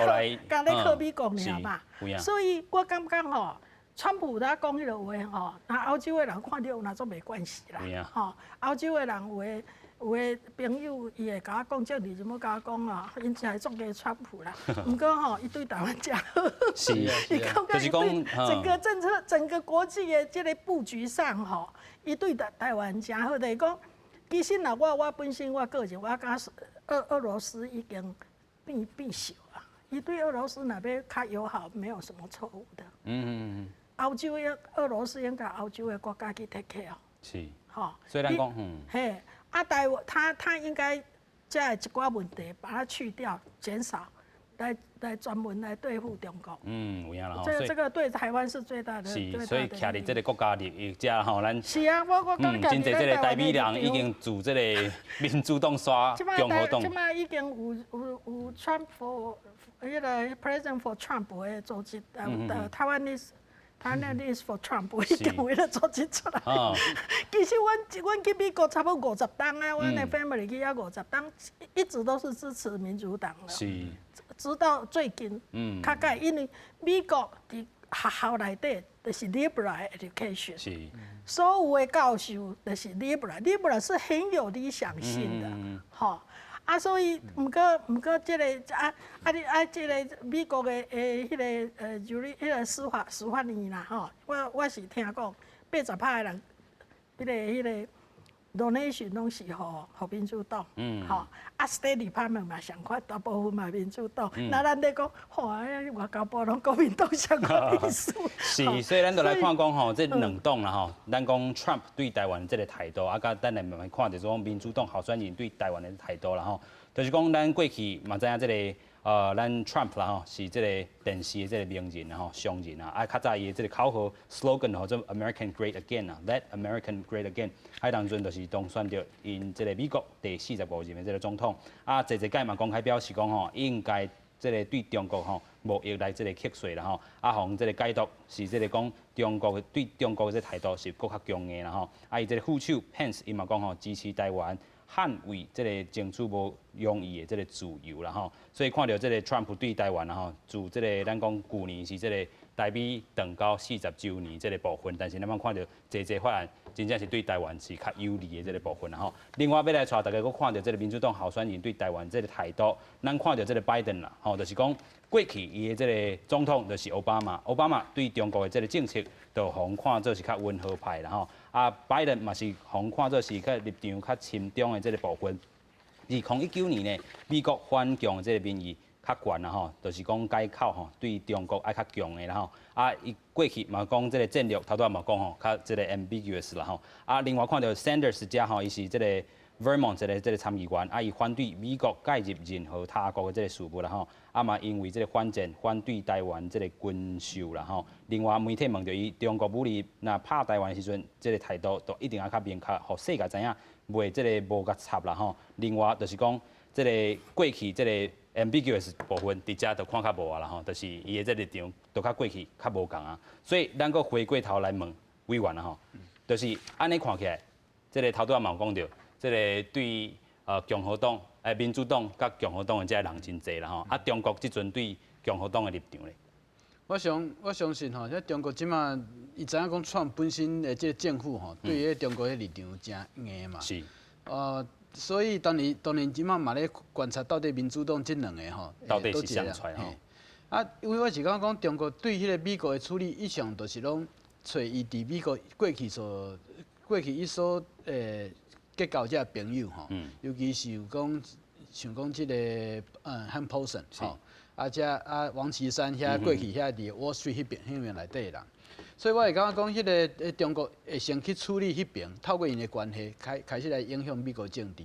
焦咧靠美國爾嘛。所以我感覺吼，川普他講彼个話吼，那歐洲的人看著有若足袂慣勢啦。吼，歐洲的人有的朋友，伊會共我講政治，就欲共我講啊，𪜶真係足愛川普啦。毋過吼，伊對台灣誠好。伊感覺伊對整個政策、整個國際的這個布局上吼，伊對台灣誠好，就是講。其實若我本身我個人，我佮俄羅斯已經變熟啊。伊對俄羅斯若欲較友好，沒有什麼錯誤的。歐洲的俄羅斯應該歐洲的國家去 take care。吼。所以咱講，嘿，啊，台灣他應該這一寡問題把它去掉，減少，來專門來對付中國。嗯，有影啦吼。這個對台灣是最大的。是，所以徛佇這個國家利益遮吼，咱是啊，我感覺真濟這個台美人已經自這個民主黨徙共和黨。這擺已經有 Trump for 彼個 President for Trump 的組織，Taiwanese for Trump 已經有彼個組織出來。其實阮去美國差不多50冬啊，阮的 family 去遐50冬，一直都是支持民主黨的。直到最近，較改，因為美國佇學校內底就是 liberal education，所有的教授就是 liberal，liberal 是很有理想性的，吼。啊，所以毋過，這個啊啊你啊，這個美國的彼個jury 彼個司法院啦，吼，我是聽講80%的人，彼個 donation 攏是予民主黨，吼，啊，State Department 嘛相款，大部分嘛民主黨。那咱咧講，吼，外交部攏國民黨相款意思。是，所以咱就來看講吼，這兩黨啦吼，咱講 Trump 對台灣這個態度，啊，佮咱來慢慢看，就是講民主黨候選人對台灣的態度啦吼。就是講咱過去嘛知影這個，咱 Trump 啦吼，是這個電視的這個名人啦吼，商人啊，啊，較早伊的這個口號 slogan 號做 American Great Again 啊，Let American Great Again，彼當陣就是當選著𪜶這個美國第45任的這個總統，啊，濟濟擺嘛公開表示講吼，應該這個對中國吼貿易來這個課稅啦吼，啊，予這個解讀是這個講中國對中國的這個態度是閣較強硬啦吼，啊，伊這個副手 Pence 伊嘛講吼支持台灣捍衛這個爭取無容易的這個自由啦吼，所以看著這個 Trump 對台灣啦吼，自這個咱講舊年是這個台美斷交40週年這個部分，但是咱看著濟濟法案，真正是對台灣是較有利的這個部分啦吼。另外，欲來帶大家閣看著這個民主黨候選人對台灣這個態度，咱看著這個拜登啦，吼，就是講過去伊的這個總統就是奧巴馬，奧巴馬對中國的這個政策，就予人看做是較溫和派啦吼。啊，拜登嘛是予人看做是較立場較親中的這個部分。2019年呢，美國反共的這個民意較懸啦吼，就是講改口吼，對中國愛較強的啦吼。啊，伊過去嘛講這個戰略，頭拄仔嘛講吼，較這個 ambiguous 啦吼。啊，另外看著 Sanders 遮吼，伊是這個 Vermont 這個參議員，啊，伊反對美國介入任何他國的這個事務啦吼。啊嘛，因為這個反戰，反對台灣這個軍售啦吼。另外媒體問著伊，中國武力若拍台灣的時陣，這個態度都一定愛較明確，予世界知影，袂這個無共插啦吼。另外就是講，這個過去這個 ambiguous 部分，佇遮就看較無啊啦吼，就是伊的這個立場都較過去較無仝啊。所以咱閣回過頭來問委員啦吼，就是按呢看起來，這個頭拄仔嘛有講著，這個對共和黨、民主黨佮共和黨的這个人真濟啦吼。啊，中國這陣對共和黨的立場咧？我相信吼，這中國這馬伊知影講，川普本身的這個政府吼，對彼中國的立場誠硬嘛。所以當然這馬嘛咧觀察到底民主黨這兩个吼，到底是啥出來吼？啊，因為我是感覺講中國對彼個美國的處理，一向都是攏揣伊佇美國過去伊所結交這朋友吼，尤其是有講像講這個漢普森吼，啊這啊王岐山遐過去遐佇 Wall Street 彼邊內底的人，所以我會感覺講彼个中國會先去處理彼邊，透過𪜶的關係開始來影響美國政治。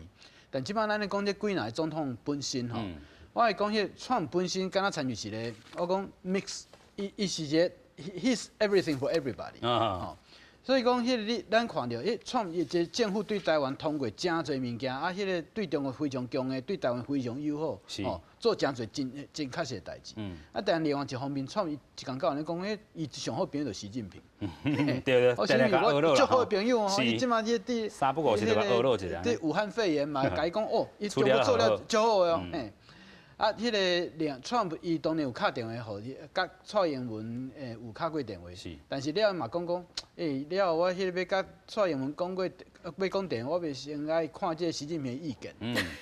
但這擺咱咧講這幾若個總統本身吼，我會講彼個川普本身敢若親像一个，我講 mix，伊是一个 he's everything for everybody，吼。所以講，彼个你咱看著，彼川普這個政府對台灣通過誠濟物件，啊，彼个對中國非常強的，對台灣非常友好，吼，做誠濟真真確實的代誌。啊，但另外一方面，川普伊一工到晚咧講，彼伊上好朋友就是習近平。對，我足好的朋友哦，伊這馬這佇三不五時就共呵咾一下。佇武漢肺炎嘛，共伊講哦，伊中國做了足好的哦。嘿，啊，彼个兩川普伊當然有敲電話予佮蔡英文有敲過電話，但是了後嘛講講，了後我彼个欲佮蔡英文講過，欲講電話，我欲先愛看這个習近平的意見。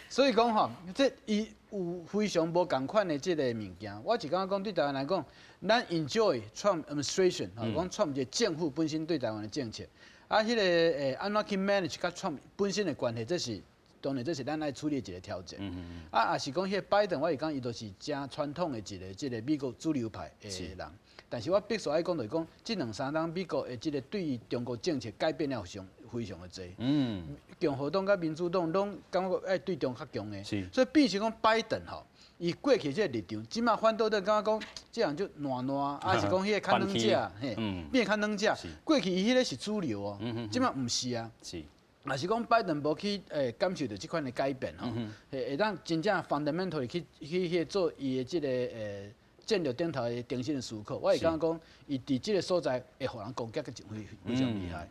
所以講吼，這伊有非常無仝款的這个物件。我是感覺講對台灣來講，咱 enjoy Trump administration，吼，講 Trump 這個政府本身對台灣的政策，啊，彼个按怎去 manage 佮 Trump 本身的關係，這是。當然，這是咱愛處理的一個挑戰。啊，也是講，彼个拜登，我會講伊就是誠傳統的一個這个美國主流派的人。但是我必須愛講，就是講，這兩三冬美國的這个對中國政策改變了非常非常的濟。共和黨佮民主黨攏感覺愛對中較強的。所以變成講拜登吼，伊過去這个立場，這馬反倒都感覺講，這人就軟軟，啊是講彼个較軟食，嘿，變較軟食。過去伊彼個是主流哦，這馬毋是啊。也是講拜登無去感受著這款的改變吼，會當真正 fundamentally 去做伊的這个戰略頂頭的重新的思考。我會感覺講，伊佇這个所在會予人攻擊得真非非常厲害。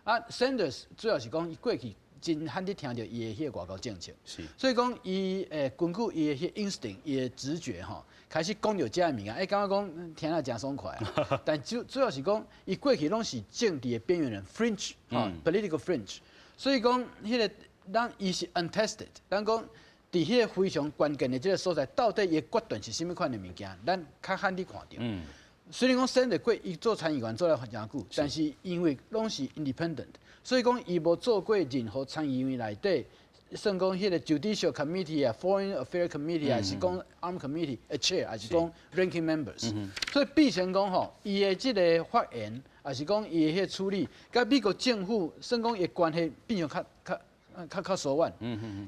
啊，Sanders 主要是講伊過去真罕得聽著伊的彼个外交政策，所以講伊根據伊的彼 instinct，伊的直覺吼，開始講著這个物件，感覺講聽了誠爽快。但主要是講，伊過去攏是政治的邊緣人，fringe，吼，political fringe。所以講，彼个咱伊是 untested，咱講佇彼個非常關鍵的這个所在，到底伊的決斷是啥物款的物件，咱較罕得看著。雖然講 Sanders 過伊做參議員做了誠久，但是因為攏是 independent，所以講伊無做過任何參議院內底，算講彼個 Judicial Committee 啊、Foreign Affairs Committee 啊，是講 Armed Committee 的 chair，還是講 ranking members。所以變成講吼，伊的這个發言，也是講伊的彼个處理，佮美國政府算講伊的關係變成較疏遠。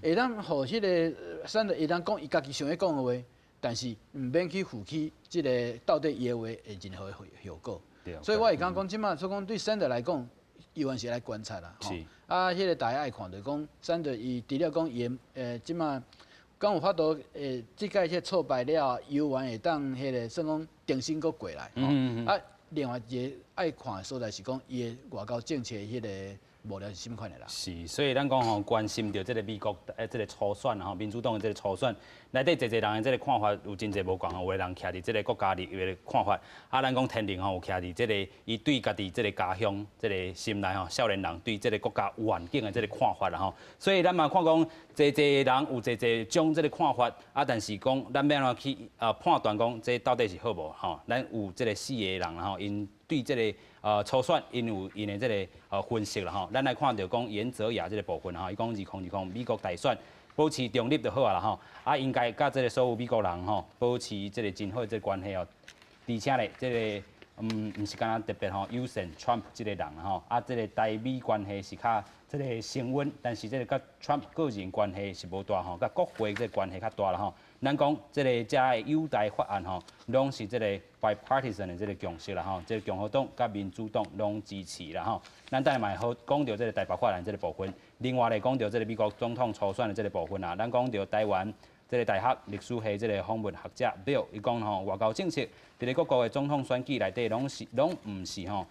會當予彼个 Sanders 會當講伊家己想欲講的話，但是毋免去負起這个到底伊的話會任何的後果。所以我會感覺講，這馬所講對 Sanders 來講，猶原是來觀察啦。啊，彼个大家愛看就是講，Sanders 伊除了講伊的這馬敢有法度這屆彼挫敗了，猶原會當彼个算講重新閣過來。啊，另外一个愛看的所在是講伊的外交政策彼个幕僚是啥物款的人。是，所以咱講吼，關心著這个美國這个初選吼，民主黨的這个初選，內底濟濟人的這个看法有真濟無仝吼，有的人徛佇這个國家利益的看法，啊，咱講天靈吼有徛佇這个伊對家己這个家鄉這个心內吼，少年人對這个國家願景的這個看法啦吼，所以咱嘛看講濟濟人有濟濟種這个看法，啊，但是講咱欲按怎去判斷講這到底是好無吼？咱有這个四个人吼，𪜶。對這个初選，𪜶有𪜶的這个分析啦吼。咱來看著講顏澤雅這个部分吼，伊講2020美國大選保持中立就好啊啦吼。啊，應該佮這个所有美國人吼保持這个真好的這个關係哦。而且咧，這个毋是敢若特別吼友善 Trump 這个人吼，啊，這个台美關係是較這个升溫，但是這个佮 Trump 個人關係是無大吼，佮國會這个關係較大啦吼。咱講這个遮的友台法案吼，攏是這个 bipartisan 的這个共識啦吼，這个共和黨佮民主黨攏支持啦吼。咱等下嘛會好講著這个台北法案這个部分，另外咧講著這个美國總統初選的這个部分啊，咱講著台灣這个大學歷史系這个訪問學者 Bill，伊講吼，外交政策佇咧各國的總統選舉內底，攏是攏毋是吼，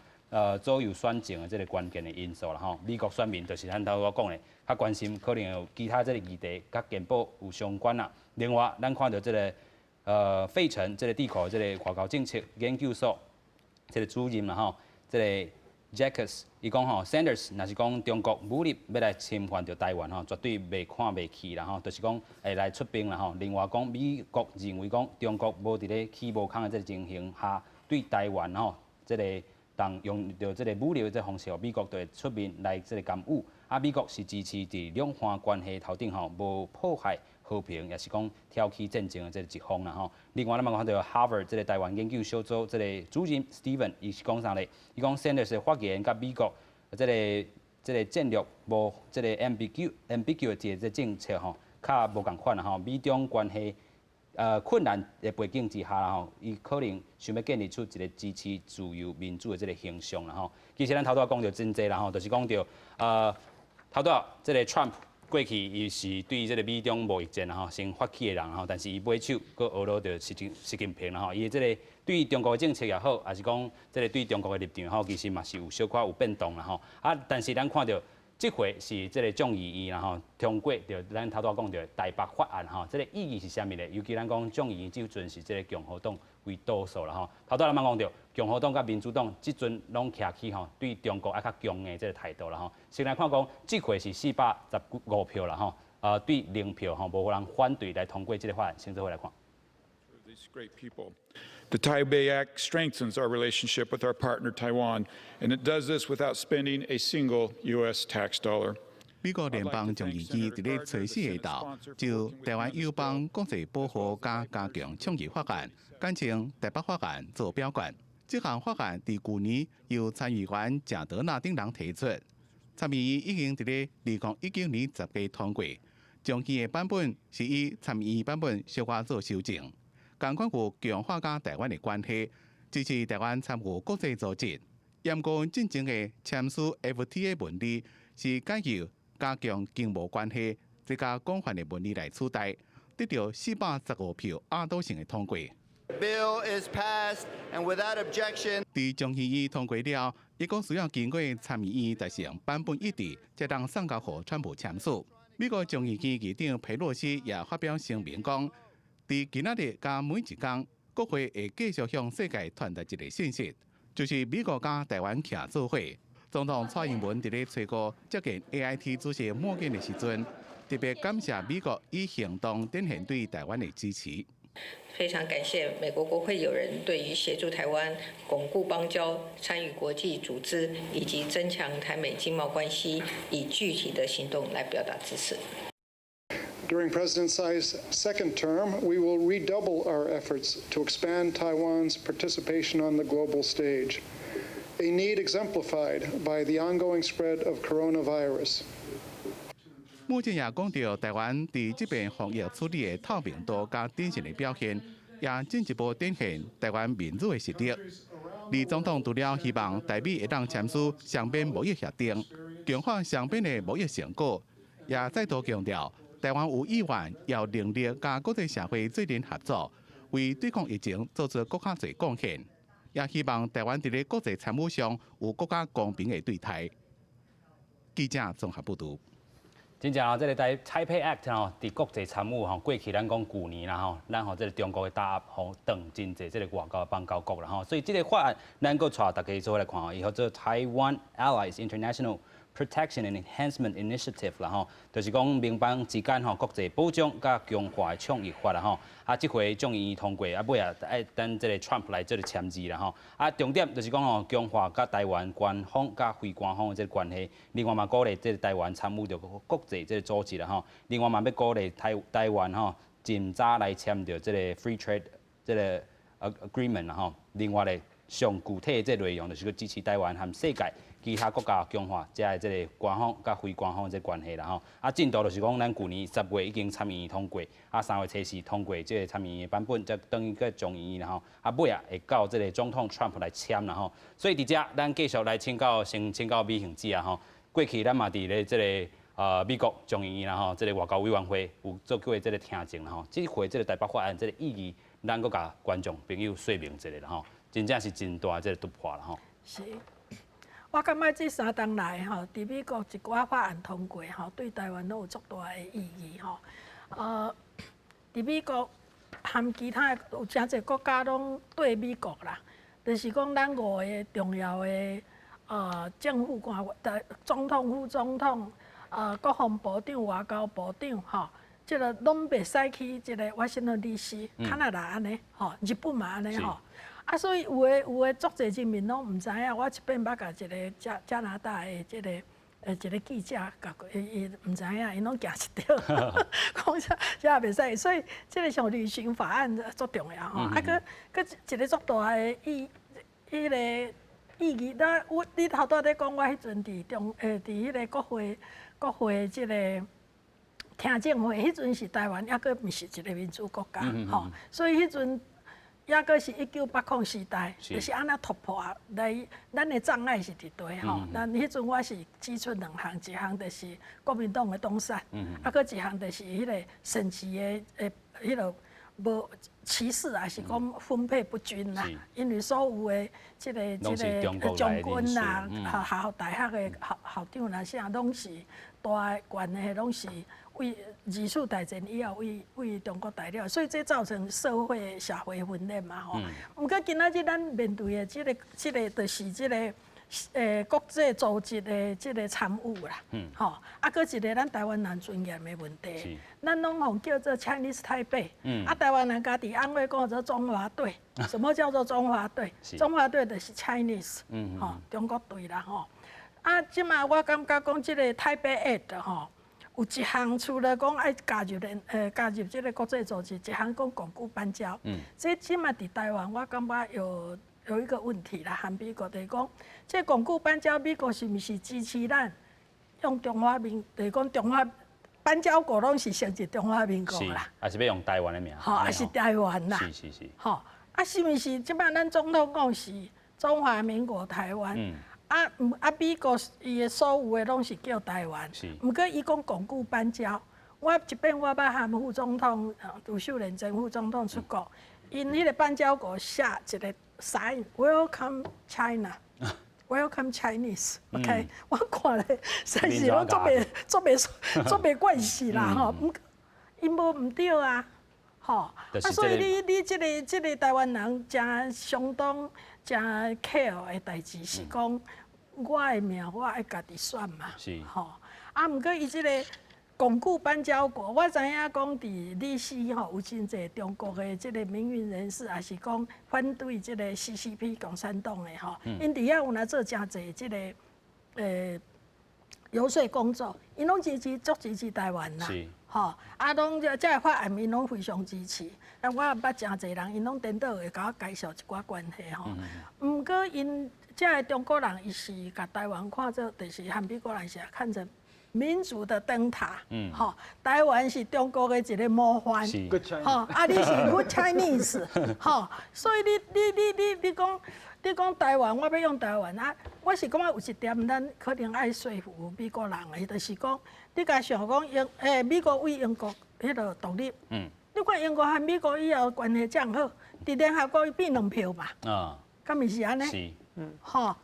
左右選情的這个關鍵的因素啦吼。美國選民就是咱頭拄仔講的，較關心可能有其他這个議題佮健保有相關啦。另外，咱看著這个費城這个智庫這个外交政策研究所這个主任啦吼，這个 Jacques 伊講吼，Sanders 若是講中國武力欲來侵犯著台灣吼，絕對袂看袂起啦吼，就是講會來出兵啦吼。另外講，美國認為講中國無佇咧起無空的這个情形下對台灣吼，這个動用著這个武力的這个方式，美國就會出面來這个干預。啊，美國是支持佇兩岸關係頭頂吼無破壞和平，也是講挑起戰爭的這個一方啦吼。另外，咱嘛看著 Harvard 這个台灣研究小組這个主任 Steven，伊是講啥咧？伊講 Sanders 的發言佮美國這个這个戰略無這個 ambiguity 的這個政策吼，較無仝款啦吼。美中關係困難的背景之下啦吼，伊可能想欲建立出一個支持自由民主的這个形象啦吼。其實咱頭拄仔講著真濟啦吼，就是講著頭拄仔這个 Trump 過去伊是對這个美中貿易戰吼先發起的人吼，但是伊尾手閣學落著習近平啦吼，伊的這个對中國的政策也好，抑是講這个對中國的立場吼，其實嘛是有小可有變動啦吼。啊，但是咱看著這回是這个眾議院啦吼通過著咱頭拄仔講著台北法案吼，這个意義是啥物咧？尤其咱講眾議院這陣是這个共和黨為多數啦吼。頭拄仔咱嘛講著共和黨佮民主黨這陣攏徛起吼，對中國愛較強硬這个態度啦吼。先來看講，這回是415票啦吼，對0票吼，無人反對來通過這个法案。先做伙來看。 These great people. The Taipei Act strengthens our relationship with our partner Taiwan, and it does this without spending a single U.S. tax dollar. 美國聯邦眾議院佇咧初四下晝就台灣友邦國際保護佮加強倡議法案，簡稱台北法案做表決。這項法案佇舊年由參議員賈德納等人提出，參議院已經佇咧2019年10月通過。眾議的版本是以參議院版本小可做修正，仝款有強化佮台灣的關係，支持台灣參與國際組織。毋過進前的簽署 FTA 文字是改由加強經貿關係，這較廣泛的文字來取代，得著415票壓倒性的通過。 Bill is passed and without objection. 佇眾議院通過了，猶閣需要經過參議院達成版本一致，才通送交予川普簽署。美國眾議院議長佩洛西也發表聲明講，佇今仔日佮每一工，國會會繼續向世界傳達一个信息，就是美國佮台灣徛做伙。總統蔡英文佇咧初五接見 AIT 主席莫健的時陣，特別感謝美國以行動展現對台灣的支持。非常感謝美國國會友人對於協助台灣鞏固邦交、參與國際組織以及增強台美經貿關係，以具體的行動來表達支持。 During President Tsai's second term, we will redouble our efforts to expand Taiwan's participation on the global stage, a need exemplified by the ongoing spread of coronavirus. 莫健也講著台灣佇這遍防疫處理的透明度佮展現的表現，也進一步展現台灣民主的實力。李總統除了希望台美會當簽署雙邊貿易協定，強化雙邊的貿易成果，也再度強調台灣有意願、有能力佮國際社會做陣合作，為對抗疫情做出閣較濟貢獻。也希望台灣佇咧國際參與上有閣較公平的對待。記者綜合報導。真正哦，這个台北 Act 吼，佇國際參與吼，過去咱講舊年啦吼，咱予這个中國的打壓予斷真濟這个外交邦交國啦吼，所以這个法案咱閣帶大家做伙來看吼，伊號做 Taiwan Allies International Protection and Enhancement Initiative 啦吼，就是講盟邦之間吼國際保障佮強化的倡議法啦吼。啊，這回眾議院通過，啊尾仔愛等這個 Trump 來做個簽字啦吼。啊，重點就是講吼，強化佮台灣官方佮非官方的這個關係，另外嘛鼓勵這個台灣參與著國際這個組織啦吼。另外嘛欲鼓勵台灣吼，盡早來簽著這個 Free Trade 這個 Agreement 啦吼。另外咧，上具體的這個內容就是閣支持台灣和世界其他國家強化遮的這個官方佮非官方的這個關係啦吼。啊，進度就是講，咱舊年10月已經參議院通過，啊3月初四通過這個參議院的版本，才轉去眾議院啦吼。啊，尾仔會到這個總統 Trump 來簽啦吼。所以佇遮，咱繼續來請教，先請教美杏姐啊吼。過去咱嘛佇咧這個美國眾議院啦吼，這個外交委員會有做過這個聽證啦吼。這回這個台北法案這個意義，咱閣共觀眾朋友說明一下啦吼。真正是真大這個突破啦吼。是。我感覺這三冬來吼，佇美國一寡法案通過吼，對台灣攏有足大的意義吼。佇美國含其他有誠濟國家攏對美國啦，就是講咱五個重要的政府官員，總統、副總統、國防部長、外交部長吼，這個攏袂使去這個華盛頓 DC，加拿大按呢吼，日本嘛按呢吼。啊，所以有的足濟人民攏毋知影，我一擺捌共一個加拿大的這個一個記者共過，伊毋知影，𪜶攏驚一跳，講啥啥袂使，所以這個像旅行法案足重要吼，啊，閣閣一個足大的彼個意義，咱我你頭拄仔咧講，我彼陣佇彼個國會這個聽證會，彼陣是台灣猶閣毋是一個民主國家，吼，所以彼陣。猶閣是1980時代，就是按怎突破來，咱的障礙是佇佗吼。咱彼陣我是指出兩項，一項就是國民黨的黨產，啊，閣一項就是彼個省級的彼個無歧視，還是講分配不均啦。因為所有的這個將軍啦、學校大學的校長啦，啥攏是大懸的，攏是為二次大戰以後為中國大陸，所以這造成社會分裂嘛吼。毋過今仔日咱面對的這個，就是這個國際組織的這個參與啦，吼，啊，閣一個咱台灣人尊嚴的問題，咱攏予叫做 Chinese Taipei，啊，台灣人家己按話講做中華隊，什麼叫做中華隊？中華隊就是 Chinese，吼，中國隊啦吼。啊，這馬我感覺講這個 Taipei Act 吼，有一項除了講愛加入這個國際組織，一項講鞏固邦交。這這馬佇台灣，我感覺有一個問題啦，和美國就是講，這鞏固邦交，美國是毋是支持咱用中華民，就是講中華邦交國攏是承認中華民國啦？還是欲用台灣的名？吼，還是台灣啦？吼，啊，是毋是這擺咱總統講是中華民國台灣？啊，啊，美國伊的所有的攏是叫台灣，毋過伊講鞏固邦交。我一擺我捌和副總統呂秀蓮前副總統出國，𪜶彼個邦交國寫一個 sign，Welcome China，Welcome Chinese，OK，我看咧，實在是攏足袂慣勢啦吼，毋𪜶無毋對啊，吼，啊，所以你這個台灣人誠相當誠 care 的代誌是講，我的命我愛家己選嘛，吼，啊，毋過伊這個鞏固邦交國，我知影講佇 DC 吼有真濟中國的這個民運人士，也是講反對這個 CCP 共產黨的吼，𪜶佇遐有來做誠濟這個遊說工作，𪜶攏支持足支持台灣啦，吼，啊，攏這個法案𪜶攏非常支持。啊，我也捌誠濟人，𪜶攏顛倒會共我介紹一寡關係吼。毋過𪜶這個中國人，伊是共台灣看做，就是和美國人是看成民主的燈塔，吼，台灣是中國的一個模範，吼，啊，你是 Good Chinese，吼，所以你講台灣，我欲用台灣啊，我是感覺有一點咱可能愛說服美國人的，就是講，你共想講美國為英國彼個獨立，你看英國和美國以後關係遮好，佇聯合國伊變兩票嘛，敢毋是按呢？吼，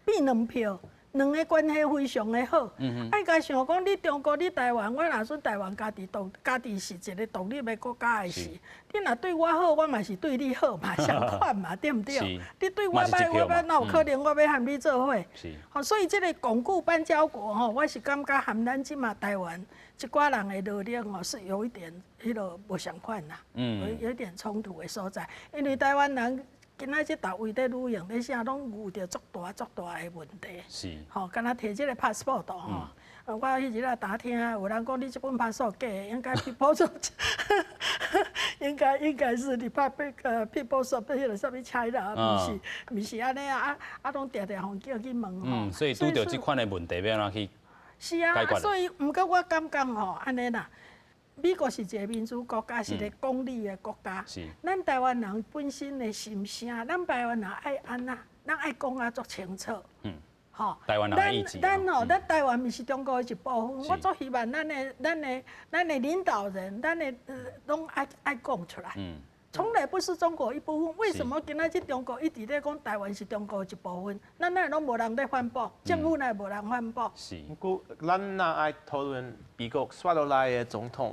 變兩票，兩个關係非常的好。愛共想講，你中國、你台灣，我若說台灣家己獨，家己是一個獨立的國家的時，你若對我好，我嘛是對你好嘛，相款嘛，對毋對？你對我歹，我欲哪有可能我欲和你做伙？吼，所以這個鞏固邦交國吼，我是感覺和咱這馬台灣一寡人的努力吼，是有一點彼個無相款啦，有一點衝突的所在，因為台灣人今仔這逐位佇旅行，咧啥攏遇著足大足大的問題。吼，敢若提這個 passport 吼，我彼日仔打聽，有人講你這本 passport 假的，應該 People 應該是 Republic People's of 彼個啥物 China，毋是按呢啊，攏定定予叫去問吼。嗯，所以拄著這款的問題，欲按怎去是啊，所以毋過我感覺吼，按呢啦。美國是一個民主國家，是一個公理的國家。咱台灣人本身的心聲，咱台灣人愛按怎，咱愛講啊足清楚。吼，台灣人的意志。咱吼，咱台灣毋是中國的一部分。我足希望咱的領導人，咱的攏愛講出來。從來不是中國一部分，為什麼今仔日中國一直咧講台灣是中國一部分？咱哪會攏無人咧反駁？政府哪會無人反駁？毋過，咱若愛討論美國選落來的總統，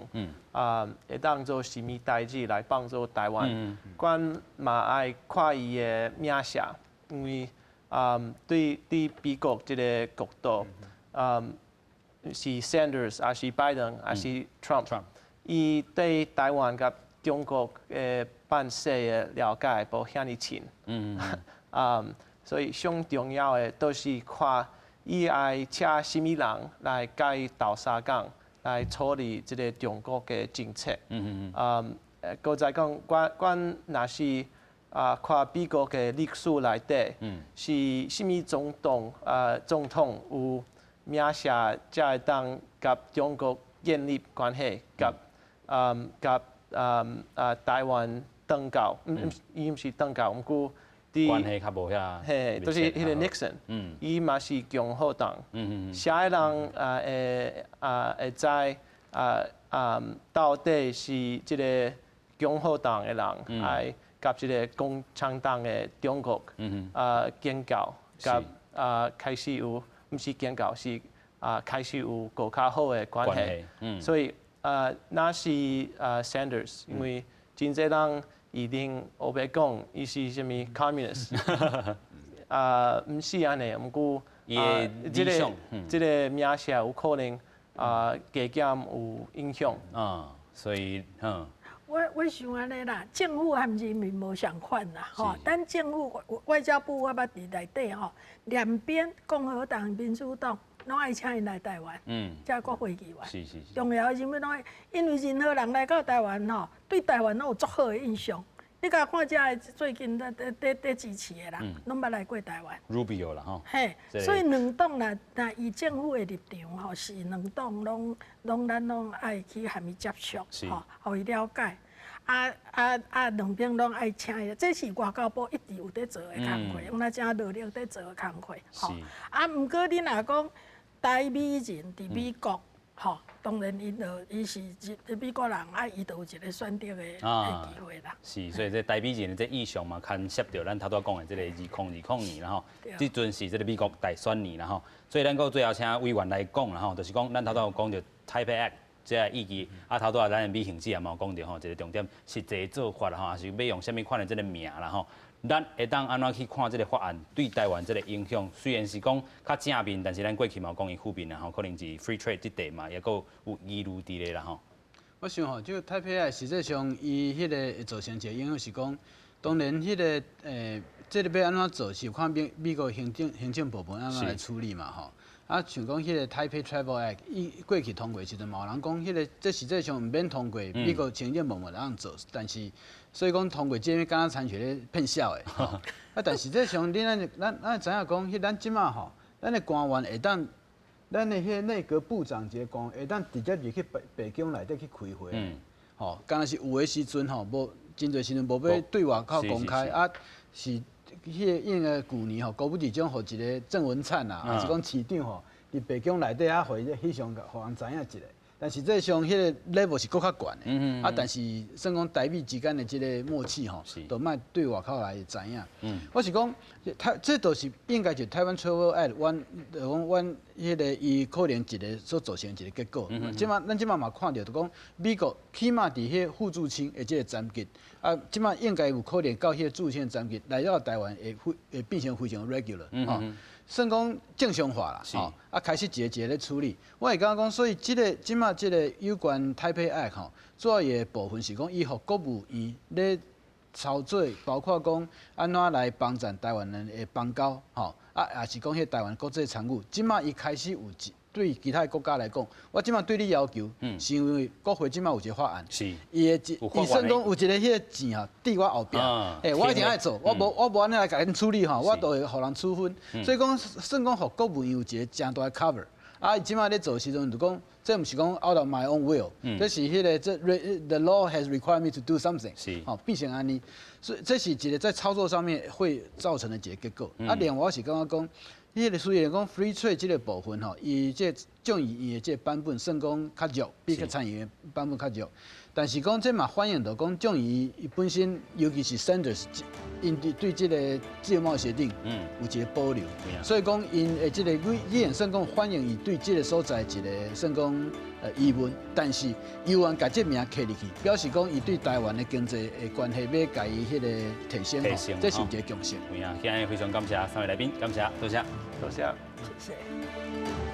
啊，會當做啥物代誌來幫助台灣？阮嘛愛看伊的名聲，因為啊，對美國這个角度，啊，是 Sanders 抑是拜登，抑是 Trump，伊對台灣佮中國的辦事的了解無遐爾深，啊，所以上重要的都是看伊愛請啥物人來共伊鬥相共來處理這个中國的政策。啊，閣再講，阮若是啊看美國的歷史內底，是啥物總統有名聲才會當佮中國建立關係，佮台灣斷交，伊毋是斷交，毋過佇關係較無遐，嘿，就是彼个 Nixon，伊嘛是共和黨，啥个人啊會啊會知到底是這个共和黨的人愛佮這个共產黨的中國建交，佮開始有，毋是建交，是開始有閣較好的關係，所以若是Sanders，因為真濟人一定烏白講伊是啥物 communist，毋是按呢，毋過這个這个名聲有可能加減有影響。啊，所以我想按呢啦，政府和人民無相款啦，吼。咱政府外交部我捌佇內底吼，兩邊共和黨、民主黨攏愛請𪜶來台灣，這國會議員。重要的人物攏愛，因為任何人來到台灣吼，對台灣攏有足好的印象。你共看這个最近咧支持的人，攏捌來過台灣。 Rubio 啦吼。嘿，所以兩黨若以政府的立場吼，是兩黨攏咱攏愛去和伊接觸，吼，予伊了解。兩邊攏愛請伊，這是外交部一直有佇做的工課，用來誠努力佇做的工課。吼，啊，毋過你若講台美人佇美國，吼，當然伊是美國人，啊，伊就有一個選擇的機會啦。是，所以這台美人的這意向嘛，牽涉著咱頭拄仔講的這個2020年啦吼，這陣是這个美國大選年啦吼，所以咱閣最後請委員來講啦吼，就是講咱頭拄有講著 Taipei Act 這个意義，啊頭拄仔咱的美杏姊也嘛有講著吼，一个重點實際做法啦吼，抑是欲用啥物款的這个名啦吼。咱會當按怎去看這个法案對台灣這个影響？雖然是講較正面，但是咱過去嘛有講伊負面啦吼，可能是 free trade 這塊嘛，抑閣有疑慮佇咧啦吼。我想吼，這个 Taipei Act 實際上伊彼个會造成一个影響是講，當然彼个這个欲按怎做是看美國行政部門按怎來處理嘛吼。啊，像講彼个 Taipei Travel Act，伊過去通過時陣，嘛有人講彼个這實際上毋免通過，美國行政部門會當做，但是所以講通過這個敢若親像咧騙痟的。啊，但實際上你咱知影講，彼咱這馬吼，咱的官員會當，咱的彼个內閣部長級的官員會當直接入去白宮內底去開會，吼，敢若是有的時陣吼，無真濟時陣無欲對外口公開，啊是。彼个因為舊年吼，高布市長予一个鄭文燦啊，抑是講市長吼，佇白宮內底啊，予伊翕相，予人知影一下。但是這上彼个 level 是閣較懸的，啊，但是算講台美之間的這个默契吼，都莫對外口來知影。我是講，台這都是應該就台灣 Travel Act，阮就講阮彼个伊可能一个所造成一个結果。這馬咱這馬嘛看著，就講美國起碼佇彼副助卿的這个層級，啊，這馬應該有可能到彼个助卿層級來到台灣會變成非常 regular，吼。算講正常化啦，吼，啊，開始一个一个咧處理。我會感覺講，所以這个這馬這个有關 Taipei Act 吼，主要的部分是講，伊予國務院咧操作，包括講按怎來幫贊台灣人的邦交，吼，啊，也是講彼台灣國際參與。這馬伊開始有一對其他國家來講，我這馬對你要求，是因為國會這馬有一個法案，伊的伊算講有一个彼个錢啊，佇我後壁，欸，我一定愛做，我無按呢來共𪜶處理吼，我都會予人處分。所以講，算講予國務院有一個誠大的 cover。啊，伊這馬咧做時陣就講，這毋是講 out of my own will，這是彼个這 the law has required me to do something，吼，變成按呢，所以這是一個在操作上面會造成的一個結果。啊，另外我是感覺講，彼个雖然講 free trade 這個部分吼，伊這眾議院的這個版本算講較弱，比較參議院版本較弱，但是講這嘛反映著講眾議院伊本身，尤其是 Sanders，𪜶對這个自由貿易協定有一個保留，所以講𪜶的這个語言算講反映伊對這个所在一个算講疑問，但是猶原共這名刻入去，表示講伊對台灣的經濟的關係欲共伊彼个提升，這是一个共識。有影，今日非常感謝三位來賓，感謝，多謝，多謝，謝謝。